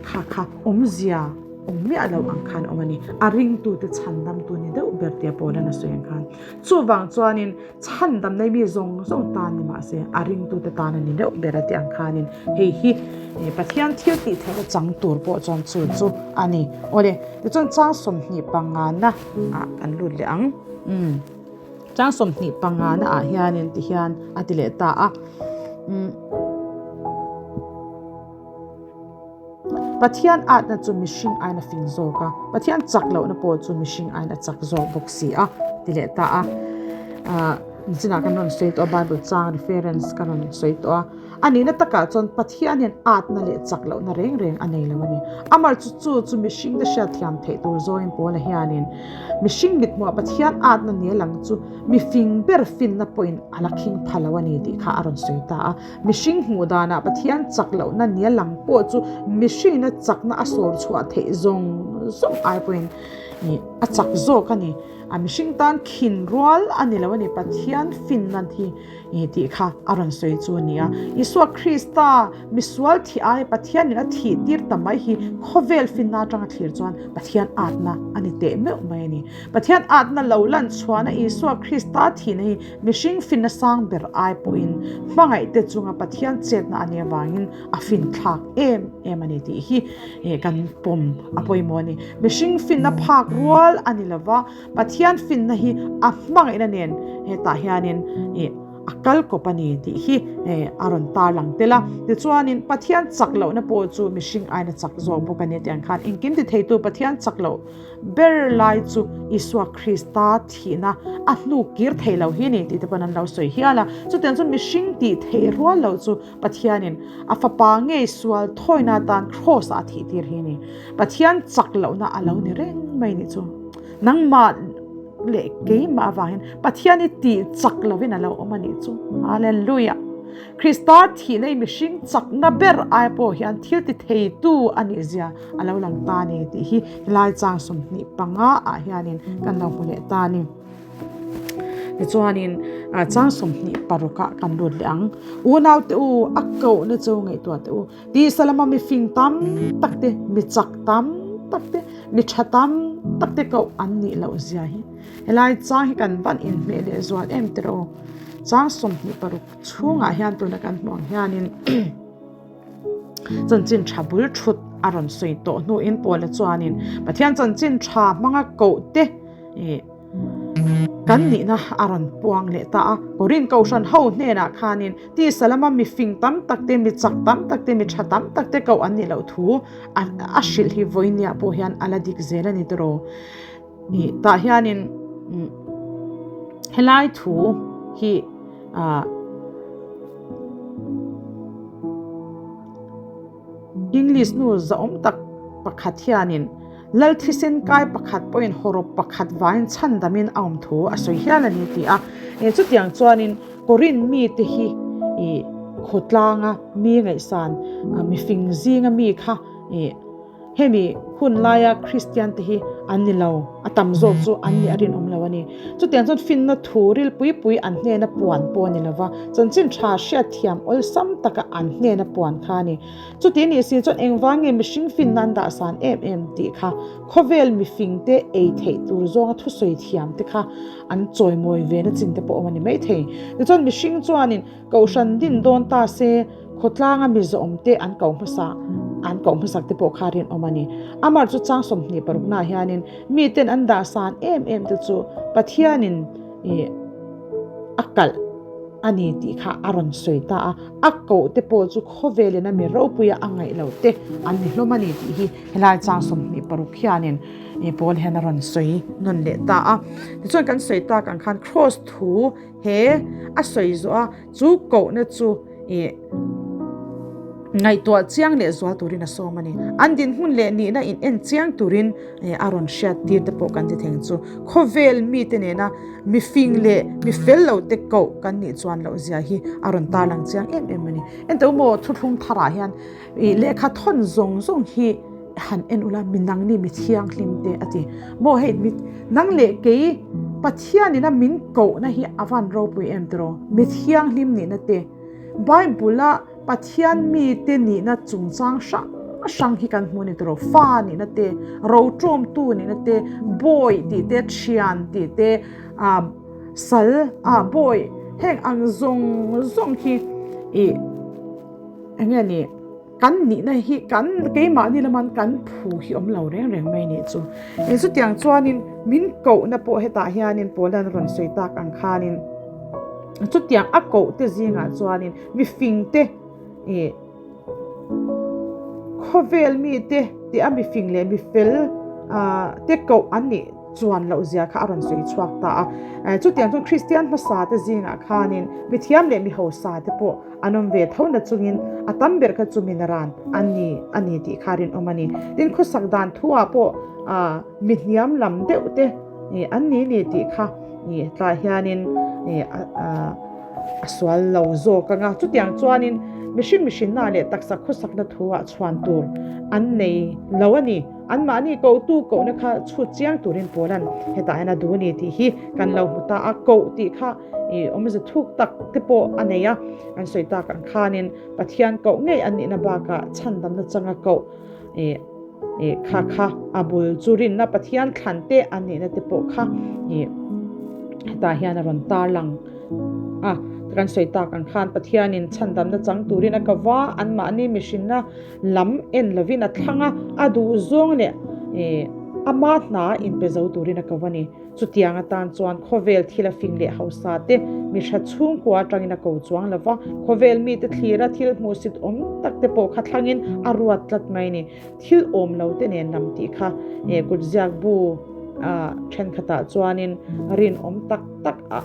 kha kha awmzia awm miah lo ang khan awm a ni. A ringtute chhandamtu ni deuh ber tia Paula'n a sawi ang khan. Chuvang chuanin chhandam nei mi zawng zawng tan ni mahse a ringtute tan a ni deuh ber a tih ang khanin hei hi Pathian thil tih theihna chang tur pawh chuan chu chu a ni. Awle, tichuan chang 25 ah kan lut leh ang. Umm chang 25 ah hianin tihian a ti leh ta a. Umm. Pathian atna chu mihring aiin a fing zawk a, Pathian chak lohna pawh chu mihring aiin a chak zawk bawk si a, ti leh ta a. Ahh nichinah kan rawn sawi tawh a, Bible chang reference ka rawn sawi tawh a. A nihna takah chuan Pathian hian atna leh chak lohna reng reng a nei lo a ni. Amar chu chu chu mihringte hriatthiam theih tur zawngin Paula hianin mihring mithmuah Pathian atna nia lang chu mifing ber finna pawhin a la khing pha lo a ni tih kha a rawn sawi ta a. Mihring hmuh danah Pathian chak lohna nia lang pawh chu mihringina chakna a sawr chhuah theih zawng zawng ai pawhin a A chak zawk a ni. A mihring tan khin rual a ni lo a ni. Pathian finna hi tih kha a rawn sawi chu a ni a. Isua Krista misual thih ai Pathianin a thih tir ta mai hi khawvel finna atanga thlir chuan Pathian atna a ni teh meuh mai a ni. Pathian atna lo lan chhuahna Isua Krista thihna hi mihring finna sang ber ai pawhin hmangaihte chunga Pathian chetna a nih avangin a finthlak em em a ni tih hi kan pawm a pawimawh a ni. Mihring finna phak rual a ni lova, Pathian finna hi a hmangaihna nen hetah hianin a kal kawp a ni tih hi a rawn tarlang tel a. Tichuanin Pathian chak lohna pawh chu mihring aina chak zawk bawk a ni tih ang khan engkim ti theitu Pathian chak loh ber lai chu Isua Krista thihna a hnuk kir thei lo hi a ni tih te pawn an lo sawi hial a. Chutiang chu mihring tih theih rual loh chu Pathianin a fapa ngei sual thawina atan Kraws ah a thih tir hi a ni. Pathian chak lohna a lo ni reng mai nih chu. Nangmah leh keimah avangin Pathian i tih chak lovin a lo awm a nih chu. Hallelujah! Krista thihna i mihring chakna ber ai pawh hian thil ti theitu a nih zia a lo lang ta a ni tih hi helai chang 25 ah hianin kan lo hmu leh ta a ni. Tichuanin chang 26 ah kan lut leh ang. Unaute u, a kohna chu ngaihtuah teh u. Tisa lama mi fing tam tak te, mi chak tam tak te, mi tha tam tak te koh an nih loh zia hi. Helai chang hi kan van inhmeh leh zual em tiraw? Chang 26 chhungah hian tuna kan hmuh ang hianin Chanchin tha bul thut a rawn sawi tawh hnuin Paula chuanin Pathian chanchin tha hmanga koh te kan nihna a rawn puang leh ta a. Korin Kohhran ho hnenah khanin tisa lama mi fing tam tak te, mi chak tam tak te, mi tha tam tak te koh an nih loh thu a hrilh hi vawinia pawh hian a la dik zel a ni tiraw. Tah hianin helai thu hi English nu zahawm tak pakhat hianin Lal thisen kai pakhat pawhin hawrawp pakhat vangin chhandamin a awm thu a sawi hial a ni ti a. Chutiang chuanin Korin mite hi khawtlanga mi ngaihsan mifing zinga mi kha Hemi hun laia Kristian te hi an ni lo, a tam zawk chu an nih a rinawm lo a ni. Chutiang chuan finna thu ril pui pui an hnena puan pawh a ni lo va, chanchin tha hriatthiam awlsam taka an hnena puan kha a ni. Chuti nih si chuan engvang nge mihring finna an dahsan em em tih kha khawvel mifing te ei theih tur zawnga thusawi thiam te kha an chawimawi ve na chin te pawh awm a ni maithei. Tichuan mihring chuanin Kohhran din dawn ta se, khawtlanga mi zawmte an koh hmasa an koh hmasak te pawh kha rinawm a ni. Amar chu chang 26 naah hianin miten an dahsan em em te chu Pathianin ih a kalh a ni tih kha a rawn sawi ta a. A koh te pawh chu khawvelin a mi ropuia a ngaih loh te an ni hlawm a ni tih hi helai chang 26 hianin ih Paul hian a rawn sawi nawn leh ta a. Tichuan kan sawi tak ang khan Kraws thu He a sawi zawh a, chu kohna chu ih ngaihtuah chiang leh zual turin a sawm a ni. An dinhmun leh nihna in en chiang turin a rawn hriat tir te pawh kan ti theng chu. Khawvel mite nena mi fing leh mi fel lo te koh kan nih chuan loh zia hi a rawn tarlang chiang em em a ni. Enteh maw thuthlung tharah hian Ih lehkha thawn zawng zawng hi han en ula mi nangni mi thianghlim te a ti. Maw hei mi nang leh kei Pathianin a min kohna hi a van ropui em tiraw? Mi thianghlim nihna te, Bible a Pathian mite nihna chungchang hrang hrang hi kan hmu a ni tiraw? Fa nihna te, roṭawmtu nihna te, bawi tih te, thian tih te, ah sal ah bawi heng ang zawng zawng hi ih. Eng nge ni, kan nihna hi kan keimahni laman kan phu hi awm lo reng reng mai nih chu. Eng chutiang chuanin min kohna pawh hetah hianin Paula'n rawn sawi tak ang khanin chutiang a koh te zingah chuanin mifing te ih khawvel mite tih a mifing leh mifel ah te koh an nih chuan loh zia kha a rawn sawi chhuak ta a. Chutiang chuan Kristian hmasa te zingah khanin mithiam leh mihausa te pawh an awm ve tho na chungin a tam ber kha chu minaran an ni a ni tih kha rinawm a ni. Tin, khawsak dan thuah pawh mi hniam lam deuh te an ni ni tih kha tlai hianin. a sual lo zawk ang a. Chutiang chuanin mihring mihrinna leh taksa khawsakna thu-ah chhuan tur an nei lo a ni. Anmahni kohtu kohna kha chhut chiang turin Paula'n hetah hian a duh a ni tih hi kan lo hmu ta a. Koh tih kha awmze thuk tak te pawh a nei a, an sawi tak ang khanin Pathian koh ngei an nihna bakah chhandamna changa koh kha kha a bul chu rinna Pathian thlan te an nihna te pawh kha hetah hian a rawn tarlang a. Kan sawi tak ang khan Pathianin chhandamna chang turin a ko va, anmahni mihrinna lam en lovin a thlang a, a duh zawng leh ama hna inpe zo turin a ko a ni. Chutiang atan chuan khawvel thil a fing leh hausa te, mi hra chhungkua atangin a ko chuang lo va, khawvel mite thlira thil hmuhsit awm tak te pawh kha thlangin a ruat tlat mai a ni. Thil awm lo te nen lam tih kha kutziak bu thenkhatah chuanin rinawm tak tak a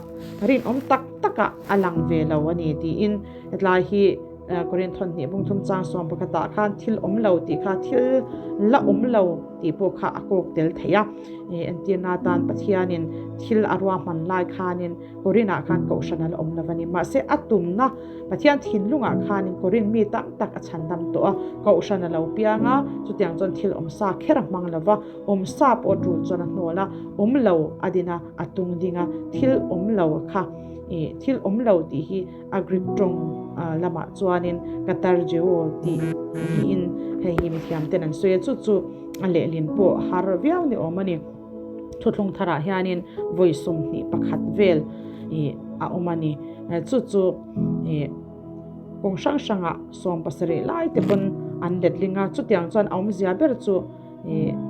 rinawm tak takah a lang ve lo a ni tiin hetlai hi Korin thawnhnih bungthum chang sawm pakhatah khan thil awm lo tih kha thil la awm lo tih pawh kha a kawk tel thei a. Entirna atan Pathianin thil a ruahman lai khanin Korinah khan kohhran a la awm lo a ni. Mahse a tumna Pathian thinlungah khanin Korin mi tam tak a chhandam tawh a, kohhran a lo piang a, chutiang chuan thil awm sa kher a hmang lo va, awm sa pawh tul chuan a hnawl a, awm lo a din a, a tung ding a, thil awm lo kha thil awm lo tih hi A Greek tawng lamah chuanin katargeo tih niin hei hi mithiam ten an sawi a, chu chu a lehlin pawh har viau ni awm a ni. Thuthlung tharah hianin vawi 21 vel a awm a ni. Chu chu kawng hrang hrangah 70 lai te pawn an letling a, chutiang chuan a awmzia ber chu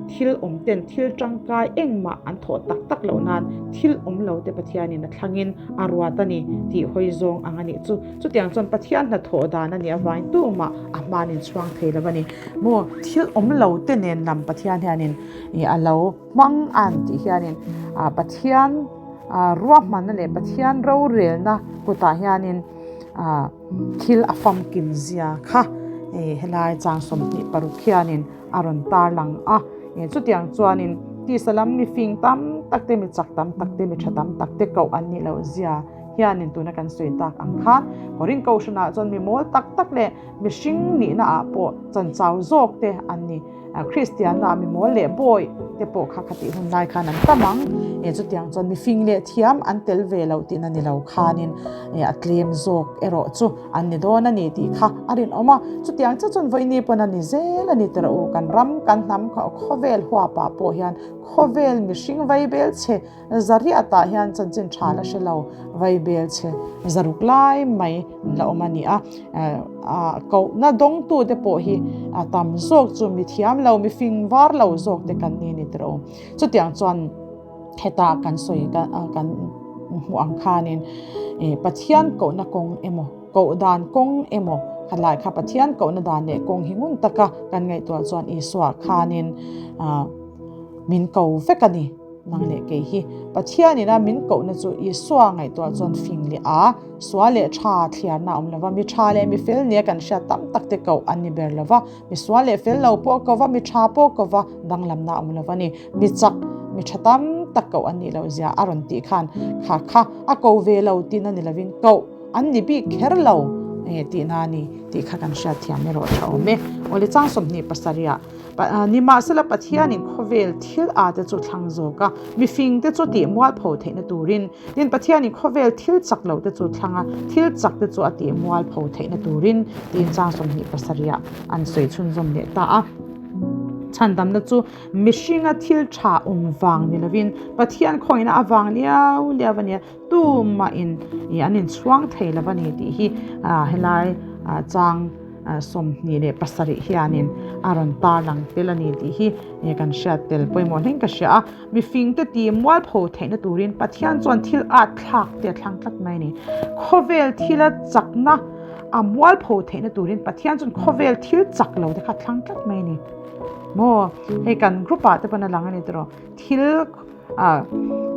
Thil awm ten thil tangkai engmah an thawh tak tak loh nan thil awm lo te Pathianin a thlangin a ruat a ni tih hawi zawng ang a nih chu. Chutiang chuan Pathian hnathawh dan a nih avangin tumah a hman inchhuang thei lo a ni. Maw thil awm lo te nen lam Pathian hianin a lo hmang an tih hianin Pathian ruahmanna leh Pathian rorelna kutah hianin thil a famkim zia kha helai chang 26 hianin a rawn tarlang a. Chutiang chuanin tisa lam mi fing tam tak te, mi chak tam tak te, mi tha tam tak te koh an nih loh zia hianin tuna kan sawi tak ang khan Korin Kohhranah chuan mi mawl tak tak leh mihring nihna ah pawh chanchau zawk te an ni. Kristianna mi mawl leh bawi te pawh kha khatih hun lai khan an tam ang. Chutiang chuan mi fing leh thiam an tel ve loh tihna ni lo khanin a tlem zawk erawh chu an ni dawn a ni tih kha a rinawm a. Chutiang chiah chuan vawiini pawn a ni zel a ni tawh u. Kan ram, kan hnam khawvel huapah pawh hian khawvel mihring vaibel chhe zariatah hian chanchin tha la hre lo vaibel chhe zaruk lai mai an la awm a ni a. Kohna dawngtute pawh hi a tam zawk chu mi thiam lo, mi fing var lo zawk te kan ni a ni tawh u. Chutiang chuan. Heta kan sawi kan hmuh ang khanin Pathian kohna kawng emaw, koh dan kawng emaw khatlai kha Pathian kohna dan leh kawng hi ngun taka kan ngaihtuah chuan Isua khanin min ko vek a ni. Nang leh kei hi Pathianina min kohna chu Isua ngaihtuah chuan fing leh a, sual leh tha thliarna a awm lova, mi tha leh mi fel nia kan hriat tam tak te koh an ni ber lova, Mi sual leh fel lo pawh ko va, mi tha pawh ko va, danglamna a awm lo a ni. Mi chak, mi tha tam tak koh an nih loh zia a rawn tih khan kha kha a ko ve lo tihna ni lovin koh an ni bik kher lo tihna a ni tih kha kan hriatthiam erawh tha awm e. Awle chang 27 ah Nimahsela Pathianin khawvel thil a te chu thlang zawk a, mifing te chu tih mualpho theihna turin, Tin, Pathianin khawvel thil chak lo te chu thlang a, thil chak te chu a tih mualpho theihna turin tiin chang 27 ah an sawi chhunzawm leh ta a. Chhandamna chu mihringa thil tha awm vang ni lovin Pathian khawihna avang liau liau a nia, tumahin an inchhuang thei lo a ni tih hi helai chang 27 hianin a rawn tarlang tel a ni tih hi kan hriat tel pawimawh hlein ka hria a. Mifingte ti mualpho theihna turin Pathian chuan thil at thlak te a thlang tlat mai a ni. Khawvel thila chakna a mualpho theihna turin Pathian chuan khawvel thil chak lo te kha a thlang tlat mai a ni. Maw hei kan group ah te pawn a lang a ni tawh thil ah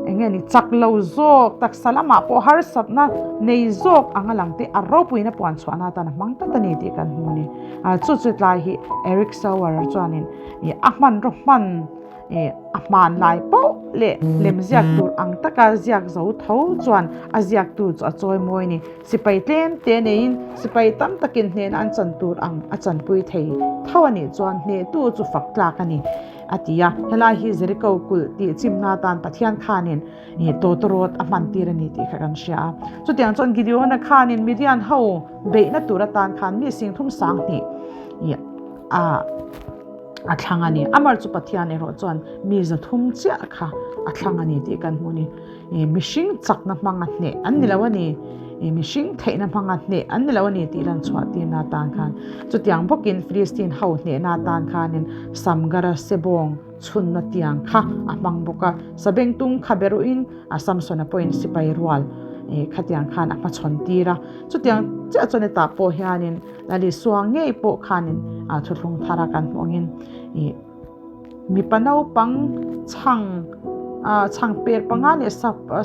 eng nge ni chak lo zawk taksa lamah pawh harsatna nei zawk ang a lang te a ropuina puan chhuahna atan a hmang tlat a ni tih kan hmu a ni. Chu chu tlai hi Eric Sauer chuanin a hmanraw hman. A hmanlai poh leh lemziak tur ang taka ziak zo tho chuan a ziaktu chu a chawimawi a ni. Sipai tlem te neiin sipai tam takin hnehna an chan tur ang a chanpui thei tho a nih chuan hnehtu chu fak tlak a ni, a ti a. Helai hi Jericho kulh tih chimna atan Pathian khanin tawtawrawt a hman tir a ni tih kha kan hria a. Chutiang chuan Gideona khanin Midian ho beihna tur atan khan mi singthum 2000 a a thlang a ni. Amar chu Pathian erawh chuan mi 300 chiah kha a thlang a ni tih kan hmu a ni. Mihring chakna hmanga hneh an ni lo a ni. Mihring theihna hmanga hneh an ni lo a ni tih lan chhuah tirna atan khan chutiang bawkin Philistine ho hnehna atan khanin Samgara sebawng chhunna tiang kha a hmang bawk a. Sabengtung kha beruhin a Samsona pawhin sipai rual khatiang khan a hmachhawn tir a. Chutiang chiah chuan hetah pawh hianin Lali Suang ngei pawh khanin thuthlung thara kan hmuh angin ih mipa naupang chhang chhang per panga leh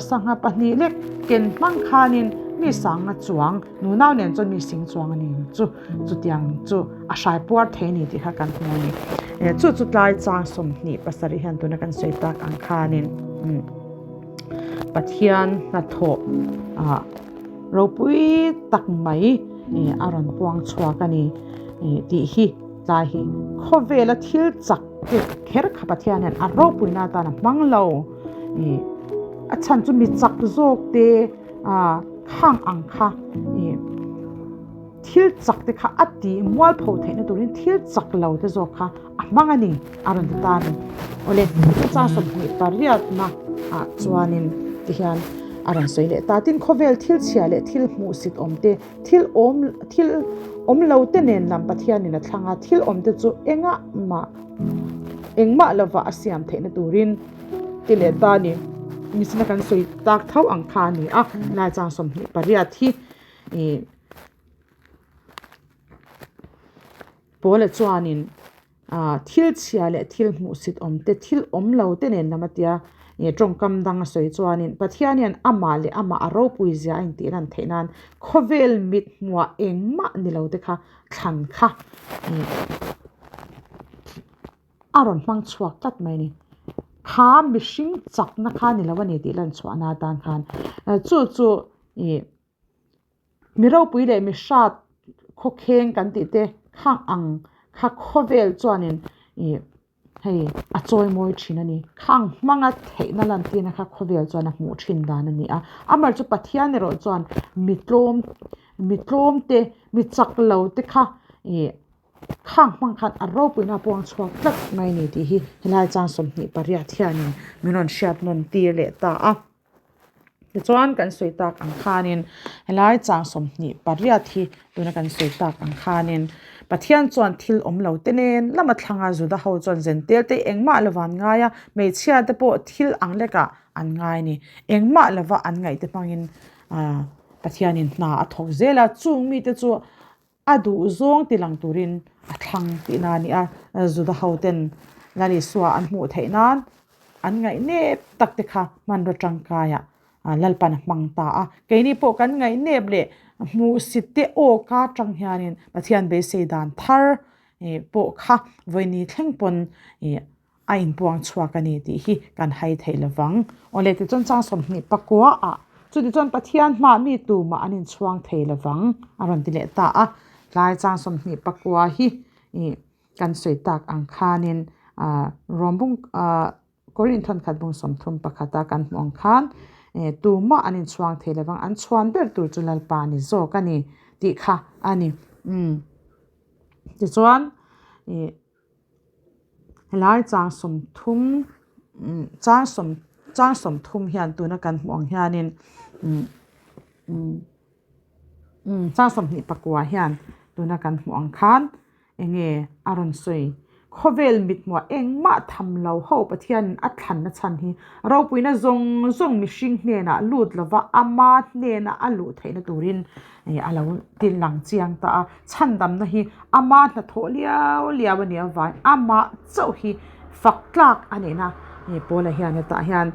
sangha pahnih lek ken hmang khanin mi sanga chuang nunau nen chuan mi sing chuang a ni ang chu chutiang chu a hrai puar thei a ni tih kha kan hmu a ni. Chu chu tlai chang 27 hian tuna kan sawi tak ang khanin Pathian hnathawh ah Ropui tak mai a rawn puang chhuak a ni tih hi tlai hi khawvela thil chak te kher kha Pathian hian a ropuina atan a hmang lo. A chhan chu mi chak zawk te khang ang kha thil chak te kha a tih mualpho theihna turin thil chak lo te zawk kha a hmang a ni a rawn ti ta a ni. Awle, chang 28 na ah chuanin tihian a rawn sawi leh ta. Tin, khawvel thil chhia leh thil hmuhsit awm te, thil awm thil awm lo te nen lam Pathianin a thlang a, thil awm te chu engah mah engmah lova a siam theihna turin ti leh ta a ni. Misina kan sawi tak tho ang kha a ni a, lai chang 28 hi ih Paula chuanin thil chhia leh thil hmuhsit awm te, thil awm lo te nen lam a tia tawngkam dang a sawi chuanin Pathian hian amah leh amah a ropui zia a intih lan theih nan khawvel mit hmuah engmah ni lo te kha thlan kha a rawn hmang chhuak tlat mai a ni. Kha mihring chakna kha ni lo a ni tih lan chhuahna atan khan chu chu ih. Mi ropui leh mi hrat khawkheng kan tih te khang ang kha khawvel chuanin ih hei a chawi mawi thin a ni. Khang hmanga theihna lantirna kha khawvel chuan a hmuh thin dan a ni a. Amah chu Pathian erawh chuan mi tlawm mi tlawm te mi chak lo te kha ih khang hmang khan a ropuina a puang chhuak tlat mai a ni tih hi helai chang 28 hianin min rawn hriat nawn tir leh ta a. Tichuan kan sawi tak ang khanin helai chang 28 hi tuna kan sawi tak ang khanin Pathian chuan thil awm lo te nen lama thlanga Juda ho chuan zentel te engmah lova an ngai a, hmeichhia te pawh thil ang lekah an ngai a ni. Engmah lova an ngaih te hmangin Pathianin hna a thawk zel a, chung mite chu A duh zawng ti lang turin a thlang tihna a ni a, Juda hoten Lal Isua an hmuh theih nan an ngaihnep tak te kha hmanraw tangkaiah Lalpan a hmang ta a. Keini pawh kan ngaihnep leh hmuhsit te aw ka atang hianin Pathian beisei dan thar pawh kha vawiini thleng pawn a inpuang chhuak a ni tih hi kan hai theih lovang. Awle tichuan chang 29 ah chutichuan Pathian hmah mi tumah an inchhuang thei lovang a rawn ti leh ta a. Tlai chang 29 hi ih kan sawi tak ang khanin ah Rawmbung ah Korin thawnkhat bung 31 a kan hmuh ang khan tumah an inchhuang thei lovang an chhuan ber tur chu Lalpa ni zawk a ni tih kha a ni. Umm tichuan ih. Helai chang 30 chang sawm chang 30 hian tuna kan hmuh ang hianin chang 29 hian tuna kan hmuh ang khan eng nge a rawn sawi khawvel mit hmuah engmah tham lo ho Pathianin a thlanna chhan hi ropuina zawng zawng mihring hnenah lut lova ama hnena a luh theihna turin a lo ti lang chiang ta a, chhandamna hi ama hnathawh liau liau a nih avangin amah chauh hi fak tlak a nihna Paula hian hetah hian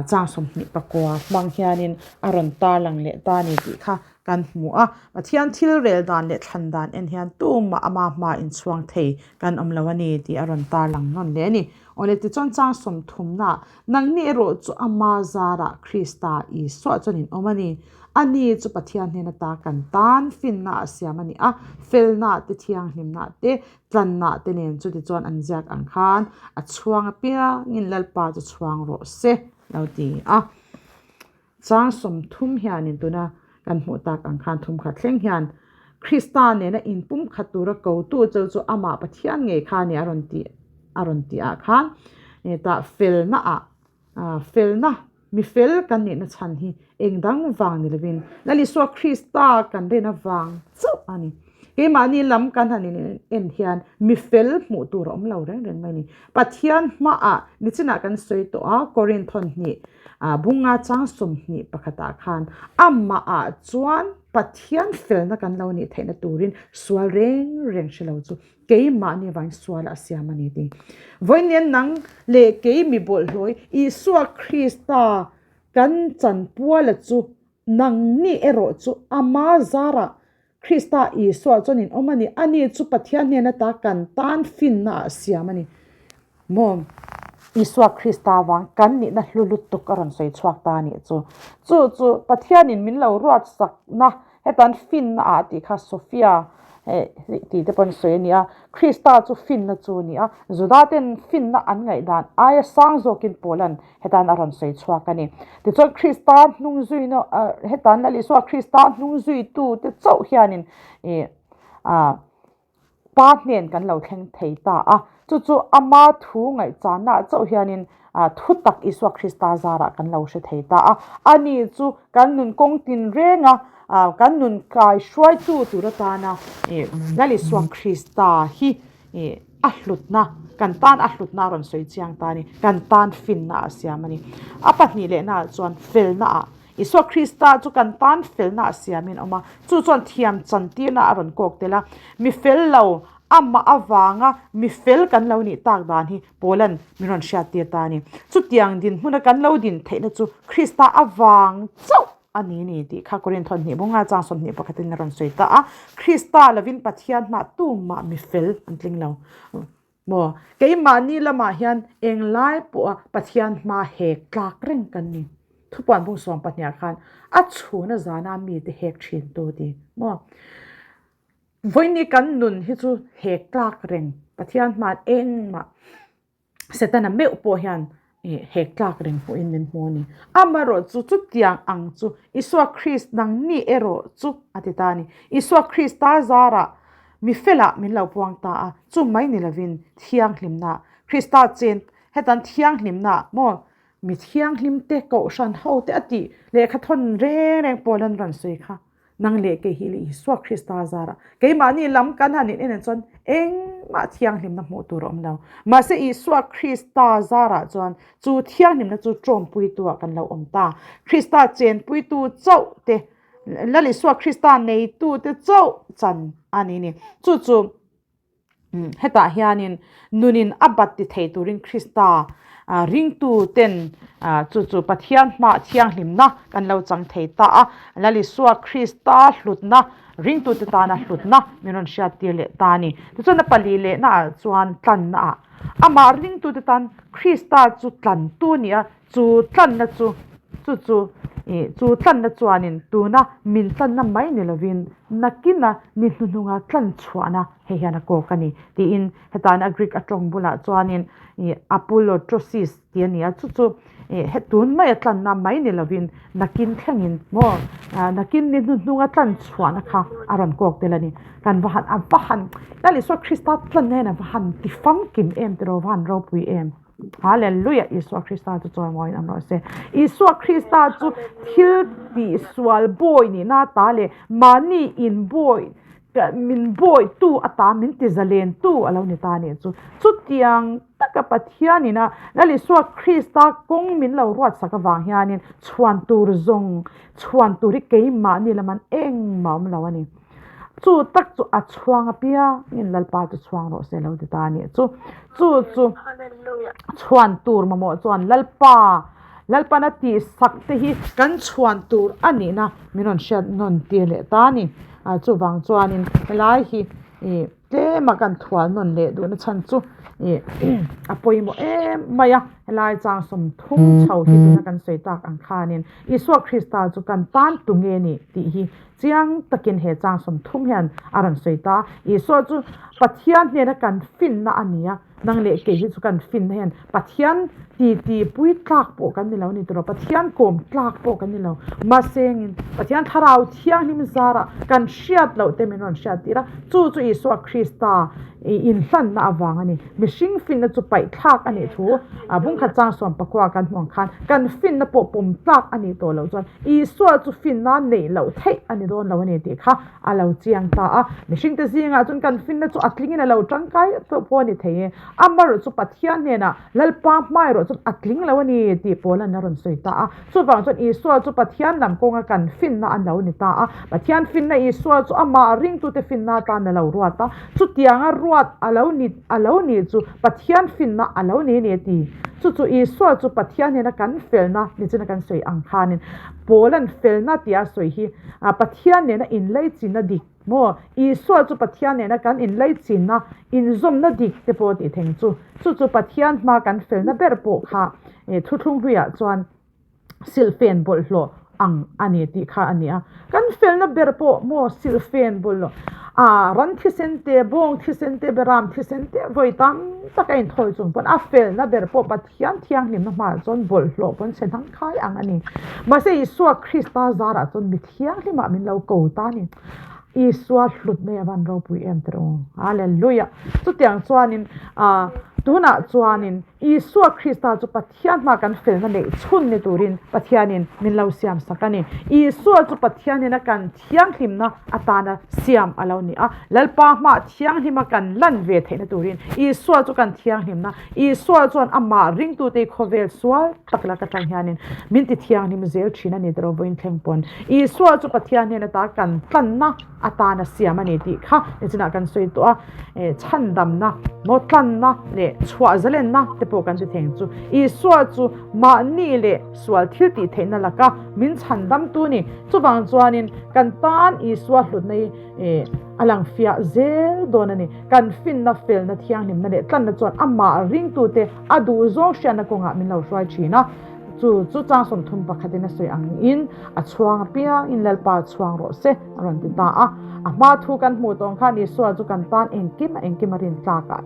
chang 29 hmang hianin a rawn tarlang leh ta a ni tih kha kan hmu a. Pathian thil rel dan leh thlan dan en hian tumah ama hma inchhuang thei kan awm lo a ni tih a rawn tarlang nawn leh a ni. Awle tichuan chang sawmthumnaah nangni erawh chu ama zarah Krista Isua chuan in awm a ni. Ani chu Pathian hnen ata kan tan finna a siam a ni a, felna te thianghlimna te tlanna te nen chuti chuan an ziak ang khan a chhuang apiangin Lalpa chu chhuang rawh se lo ti a. Chang 30 hianin tuna kan hmuh tak ang khan thum khat thleng hian Krista nena inpumkhat tura kotu cheu chu amah Pathian ngei kha a ni a rawn tih a rawn tih ah khan hetah felna ah Felna, mi fel kan nihna chhan hi eng dang vang ni lovin Lal Isua Krista kan rin avang chauh a ni. Keimahni lam kan han in en hian mi fel hmuh tur a awm lo reng reng mai a ni. Pathian hmaah nichinah kan sawi tawh a, Korinth thawhnih bunga chang 21 ah khan amahah chuan Pathian felna kan lo nih theihna turin sual reng reng hre lo chu Keimahni vang suala a siam a ni ti. Vawiin nang leh kei mi bawlhhlawih Isua Krista kan chanpuala chu nangni erawh chu ama zarah Krista Isua chuan in awm a ni. Ani chu Pathian hnen ata kan tan finna ah siam a ni. Maw? Isua Krista vang kan nihna hlu lutuk a rawn sawi chhuak ta a nih chu. Chu chu Pathianin min lo ruatsakna Hetan finna ah tih kha Sophia tih te pawh an sawi a ni a, Krista chu finna chu a ni a, Juda ten finna an ngaihdan aia sang zawkin Paulan hetan a rawn sawi chhuak a ni. Tichuan Krista hnung zuina hetan Lal Isua Krista hnung zuitu te chauh hianin ih ah Pa hnen kan lo thleng thei ta a, chu chu ama thu ngaihchannaah chauh hianin thutak Isua Krista zarah kan lo hre thei ta a. Ani chu kan nun kawng tin renga kan nun kai hruaitu tur atana Lal Isua Krista hi a hlutna, kan tan a hlutna a rawn sawi chiang ta a ni, kan tan finna a siam a ni. A pahnih lehnaah chuan felnaah Isua Krista chu kan tan felna a siamin a awm a, chu chuan thiam chantirna a rawn kawk tel a. Mi fel lo, amah avanga mi fel kan lo nih tak dan hi Paula'n min rawn hriattir ta a ni. Chutiang dinhmuna kan lo din theihna chu Krista avang chauh a ni ni tih kha Korinth thawhnih bunga chang 21 in a rawn sawi ta a. Krista lovin Pathian hmah tumah mi fel an tling lo. Maw? Keimahni lamah hian englai pawha Pathian hma hek tlak reng kan ni. Thupuan bung 12 ah khan a chhuna zana mite hek thin tu ti. Maw? Vawiini kan nun hi chu hek tlak reng Pathian hmaah engmah Setana meuh pawh hian hek tlak reng pawhin min hmu a ni. Amaherawh chu chutiang ang chu Isua Krist nangni erawh chu a ti ta a ni. Isua Krista zarah mi felah min lo puang ta a, chu mai ni lovin thianghlimna, Krista chen hetan thianghlimna maw mi thianghlimte kohhran hote a tih lehkha thawn reng reng pawl an rawn sawi kha. Nang leh kei hi Isua Krista zarah keimahni lam kan han in en chuan engmah thianghlimna hmuh tur a awm lo. Mahse Isua Krista zarah chuan chu thianghlimna chu tawmpuitu ah kan lo awm ta. Krista chenpuitu chauh te, Lal Isua Krista neitu te chauh chan a ni ni. Chu chu. Hetah hianin nunin a bat ti thei turin Krista ringtu ten chu chu Pathian hmah thianghlimna kan lo chang thei ta a. Lal Isua Krista hlutna, ringtute tana hlutna min rawn hriattir leh ta a ni. Tichuan a pali lehnaah chuan tlannaah amah ringtute tan Krista chu tlantu a ni a, Chu tlanna chu, chu chu, ih, chu tlanna chuanin tuna min tlanna mai ni lovin nakina ni hnuhnunga tlan chhuahna hei hian a kawk a ni tiin hetan a Greek a tawng bulah chuanin, ih, apulotrosis tih a ni a, chu chu, ih, he tun maia tlanna mai ni lovin nakin thlengin maw, nakin ni hnuhnunga tlan chhuahna kha a rawn kawk tel a ni. Kan va han, a va han, Lal Isua Krista tlanna hian a va han ti famkim em tiraw, va han ropui em. Hallelujah! Isua Krista chu chawimawiin awm rawh se. Isua Krista chu thil tih sual bawi nihna ata leh mahni in bawi min bawitu ata min ti zalentu a lo ni ta anih chu. Chutiang taka Pathianin a Lal Isua Krista kawng min lo ruatsak avang hianin chhuan tur zawng chhuan tur hi keimahni laman engmah awm lo a ni. Chu tak chu a chhuang apiangin Lalpa chu chhuang rawh se lo ti ta a nih chu. Chu chu chhuan tur mamawh chuan Lalpa, Lalpan a tih sak te hi kan chhuan tur a nihna min rawn hriat nawn tir leh ta a ni. Chuvang chuanin helai hi ih tlema kan thual nawn leh duhna chhan chu ih a pawimawh em mai a, helai chang 30 chho hi tuna kan sawi tak ang khanin Isua Krista chu kan tan tu nge ni tih hi Chiang takin he chang 30 hian a rawn sawi ta. Isua chu Pathian hnena kan finna a ni a, nang leh kei hi chu kan finna hian Pathian titi pui tlak pawh kan ni lo a ni tawh lo, Pathian kawm tlak pawh kan ni lo. Mahsengin Pathian Thlarau Thianghlim zarah kan hriat loh te min rawn hriat tir a, chu chu Isua Krista inhlanna avang a ni. Mihring finna chu paih thlak a nih thu bungkhat chang 14 kan hmuh ang khan kan finna pawh pawm tlak a nih tawh loh chuan Isua chu finna neih loh theih a ni dawn lo a ni tih kha a lo chiang ta a. Mihringte zingah chuan kan finna chu a tlingin a lo tangkai tawh pawh a ni thei e. Amaherawh chu Pathian hnenah Lalpa hmaerawh chuan a tling lo a ni tih Paula'n a rawn sawi ta a. Chuvang chuan Isua chu Pathian lam kawnga kan finna a lo ni ta a. Pathian finna Isua chu amah ringtute finna atan a lo ruat a. Chutianga ruat a lo ni a lo nih chu Pathian finna a lo ni a ni a ti. Chu chu Isua chu Pathian hnena kan felna nichin a kan sawi ang khanin Paula'n felna tia a sawi hi Pathian nena inlaichinna dik maw? Isua chu Pathian nena kan inlaichinna, inzawmna dik te pawh tih theng chu. Chu chu Pathian hma kan felna ber pawh kha thuthlung hluiah chuan silhfen bawlhhlawh ang a ni tih kha a ni a. Kan felna ber pawh maw silhfen bawlhhlawh ah ran thisen te, bawng thisen te, beram thisen te vawi tam tak a inthawi chung pawn a felna ber pawh Pathian thianghlimna hmaah chuan bawlhhlawh pawn chhe hnang khai ang a ni. Mahse Isua Krista zarah chuan mi thianghlimah min lo ko ta a ni. Isua hlut mai a van ropui em tawh u. Hallelujah! Chutiang chuanin ah tunah chuanin Isua Krista chu Pathian hma kan felna neih chhun ni turin Pathianin min lo siam sak a ni. Isua chu Pathianin a kan thianghlimna atana siam a lo ni a. Lalpa hma thianghlima kan lan ve theihna turin Isua chu kan thianghlimna. Isua chuan amah ringtute khawvel sual tak lak atang hianin min ti thianghlim zel thin a ni tawh vawiin thleng pawn. Isua chu Pathian hnen ata kan tlanna atana siam a ni tih kha nichinah kan sawi tawh a, chhandamna maw tlanna leh chhuah zalenna te pawh kan ti theng chu Isua chu mahni leh sual thil tih theihna laka min chhandamtu ni. Chuvang chuanin kan tan Isua hlutna hi a lang fiah zel dawn a ni. Kan finna, felna, thianghlimna leh tlanna chuan amah ringtute a duhzawng hriatna kawngah min lo hruai thin a. Chu chu chang 30 pakhatin a sawi angin a chhuang apiangin Lalpa chhuang rawh se a rawn ti ta a. A hma thu kan hmuh tawng khan Isua chu kan tan engkim a engkim a rin tlakah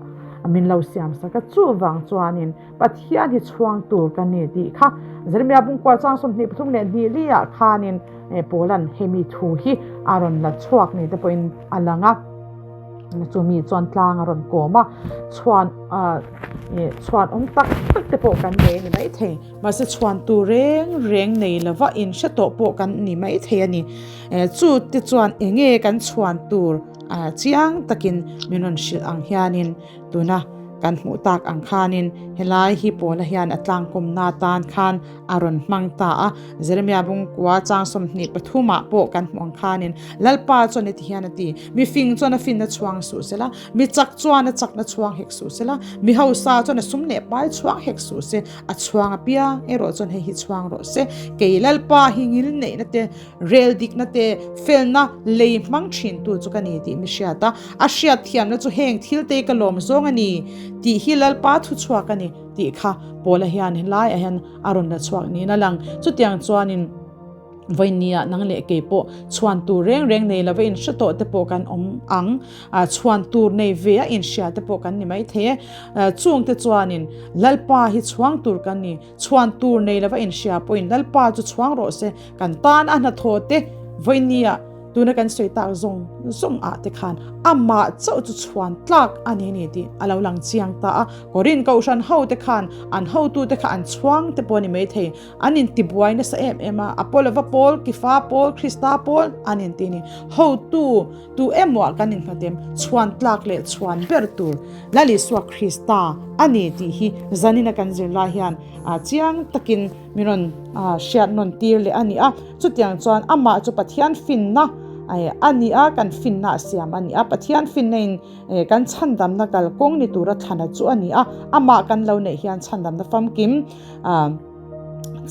min lo siam sak a. Chuvang chuanin Pathian hi chhuang tur ka ni tih kha Jeremia bungkual chang 23 leh hnih liah khanin Paula'n hemi thu hi a rawn la chhuak ni te pawhin a lang a. Chumi chuan tlang a rawn kawm a, chhuan chhuan awm tak tak te pawh kan nei a ni maithei. Mahse chhuan tur reng reng nei lova inhre tawh pawh kan ni maithei a ni. Chu te chuan eng nge kan chhuan tur chiang takin min rawn hrilh ang hianin tuna kan hmuh tak ang khanin helai hi Pawla hian a tlangkawmna atan khan a rawn hmang ta a. Jeremia bungkua chang 23 ah pawh kan hmuh ang khanin Lalpa chuan heti hian a ti, Mi fing chuan a finna chhuang suh se la, mi chak chuan a chakna chhuang hek suh se la, mi hausa chuan a sum leh pai chhuang hek suh se, a chhuang apiang erawh chuan hei hi chhuang rawh se. Kei Lalpa hi ngil neihna te, rel dikna te, felna lei hmang thintu chu ka ni tih mi hriat a, a hriat thiamna chu heng thil te ka lawm zawng a ni tih hi Lalpa thuchhuak a ni tih kha Paula hian helaiah hian a rawn la chhuak niin a lang. Chutiang chuanin vawinia nang leh kei pawh chhuan tur reng reng nei lova inhre tawh te pawh kan awm ang. Chhuan tur nei ve a inhria te pawh kan ni maithei e. Chungte chuanin Lalpa hi chhuang tur kan ni. Chhuan tur nei lova inhria pawhin Lalpa chu chhuang rawh se. Kan tan a hnathawh te vawinia tuna kan sawi tak zawng zawng ah te khan amah chauh chu chhuan tlak a ni ni tih a lo lang chiang ta a. Korin kohhran ho te khan an hotu te kha an chhuang te pawh a ni maithei. An intibuai nasa em em a, Apolova pawl, Kifa pawl, Krista pawl an inti a ni. Hotu tu emaw kan innghatem chhuan tlak leh chhuan ber tur Lal Isua Krista a ni tih hi zanina kan zirlai hian chiang takin min rawn hriat nawn tir leh a ni a. Chutiang chuan amah chu Pathian finna. a ni a, kan finna a siam a ni a. Pathian finna in kan chhandamna kalkawng ni tura thlana chu a ni a, amah kan lo neih hian chhandamna famkim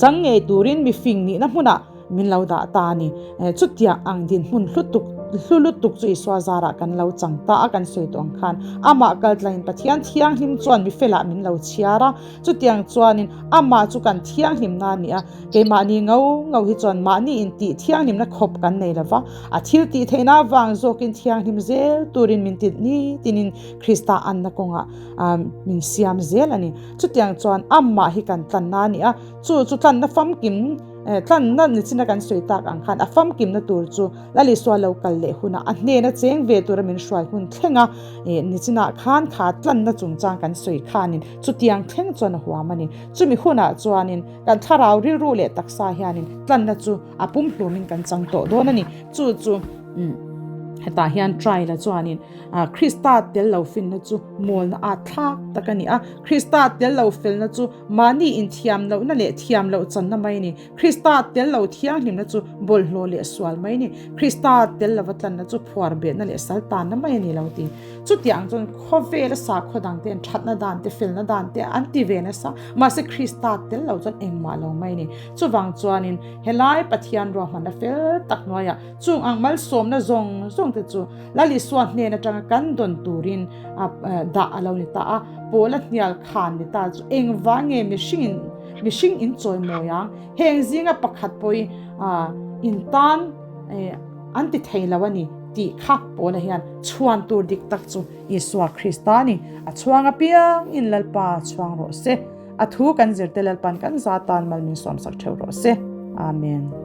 chang ngei turin mifing nihna hmunah min lo dah ta a ni. Chutiang ang dinhmun hlu tuk hlu lutuk chu Isua zarah kan lo chang ta a, kan sawi tawh ang khan amah kaltlangin Pathian thianghlim chuan mifelah min lo chhiar a, chutiang chuanin amah chu kan thianghlimna a ni a, keimahni ngau ngau hi chuan mahni intih thianghlimna khawp kan nei lo va, a thil tih theihna avang zawkin thianghlim zel turin min ti nitinin Krista anna kawngah min siam zel a ni. Chutiang chuan amah hi kan tlanna a ni a, chu chu tlanna famkim Tlanna nichina kan sawi tak ang khan a famkimna tur chu Lal Isua lo kal leh hunah a hnena cheng ve tura min hruai hun thleng a, nichinah khan kha tlanna chungchang kan sawi khanin chutiang thleng chuan a huam a ni. Chumi hunah chuanin kan thlarau rilru leh taksa hianin tlanna chu a pumhlumin kan chang tawh dawn a ni. Chu chu hetah hian trial a chuanin Krista tel lo finna chu mawlna at thlak tak a ni a, Krista tel lo felna chu Mahni inthiam lohna leh thiam loh channa mai a ni. Krista tel lo thianghlimna chu bawlhhlawh leh sual mai a ni. Krista tel lova tlanna chu phuar behna leh sal tanna mai a ni lo ti. Chutiang chuan khawvela sakhaw dangte an thatna dan te, felna dan te an ti ve nasa. Mahse Krista tel lo chuan engmah lo mai a ni. Chuvang chuanin helai Pathian ruahmanna fel tak hnuaiah chung ang malsawmna zawng zawng te chu Lal Isua hnen atanga kan dawn turin dah a lo ni ta a, Paula hnial khan ni ta chu engvang nge mihringin mihring in chawimawi ang? Heng zinga pakhat pawhin in tan an ti thei lo a ni tih kha Paula hian chhuan tur dik tak chu Isua Krista a ni. A chhuang apiangin Lalpa chhuang rawh se. A thu kan zirte Lalpan kan za tan mal min sawmsak theuh rawh se. Amen.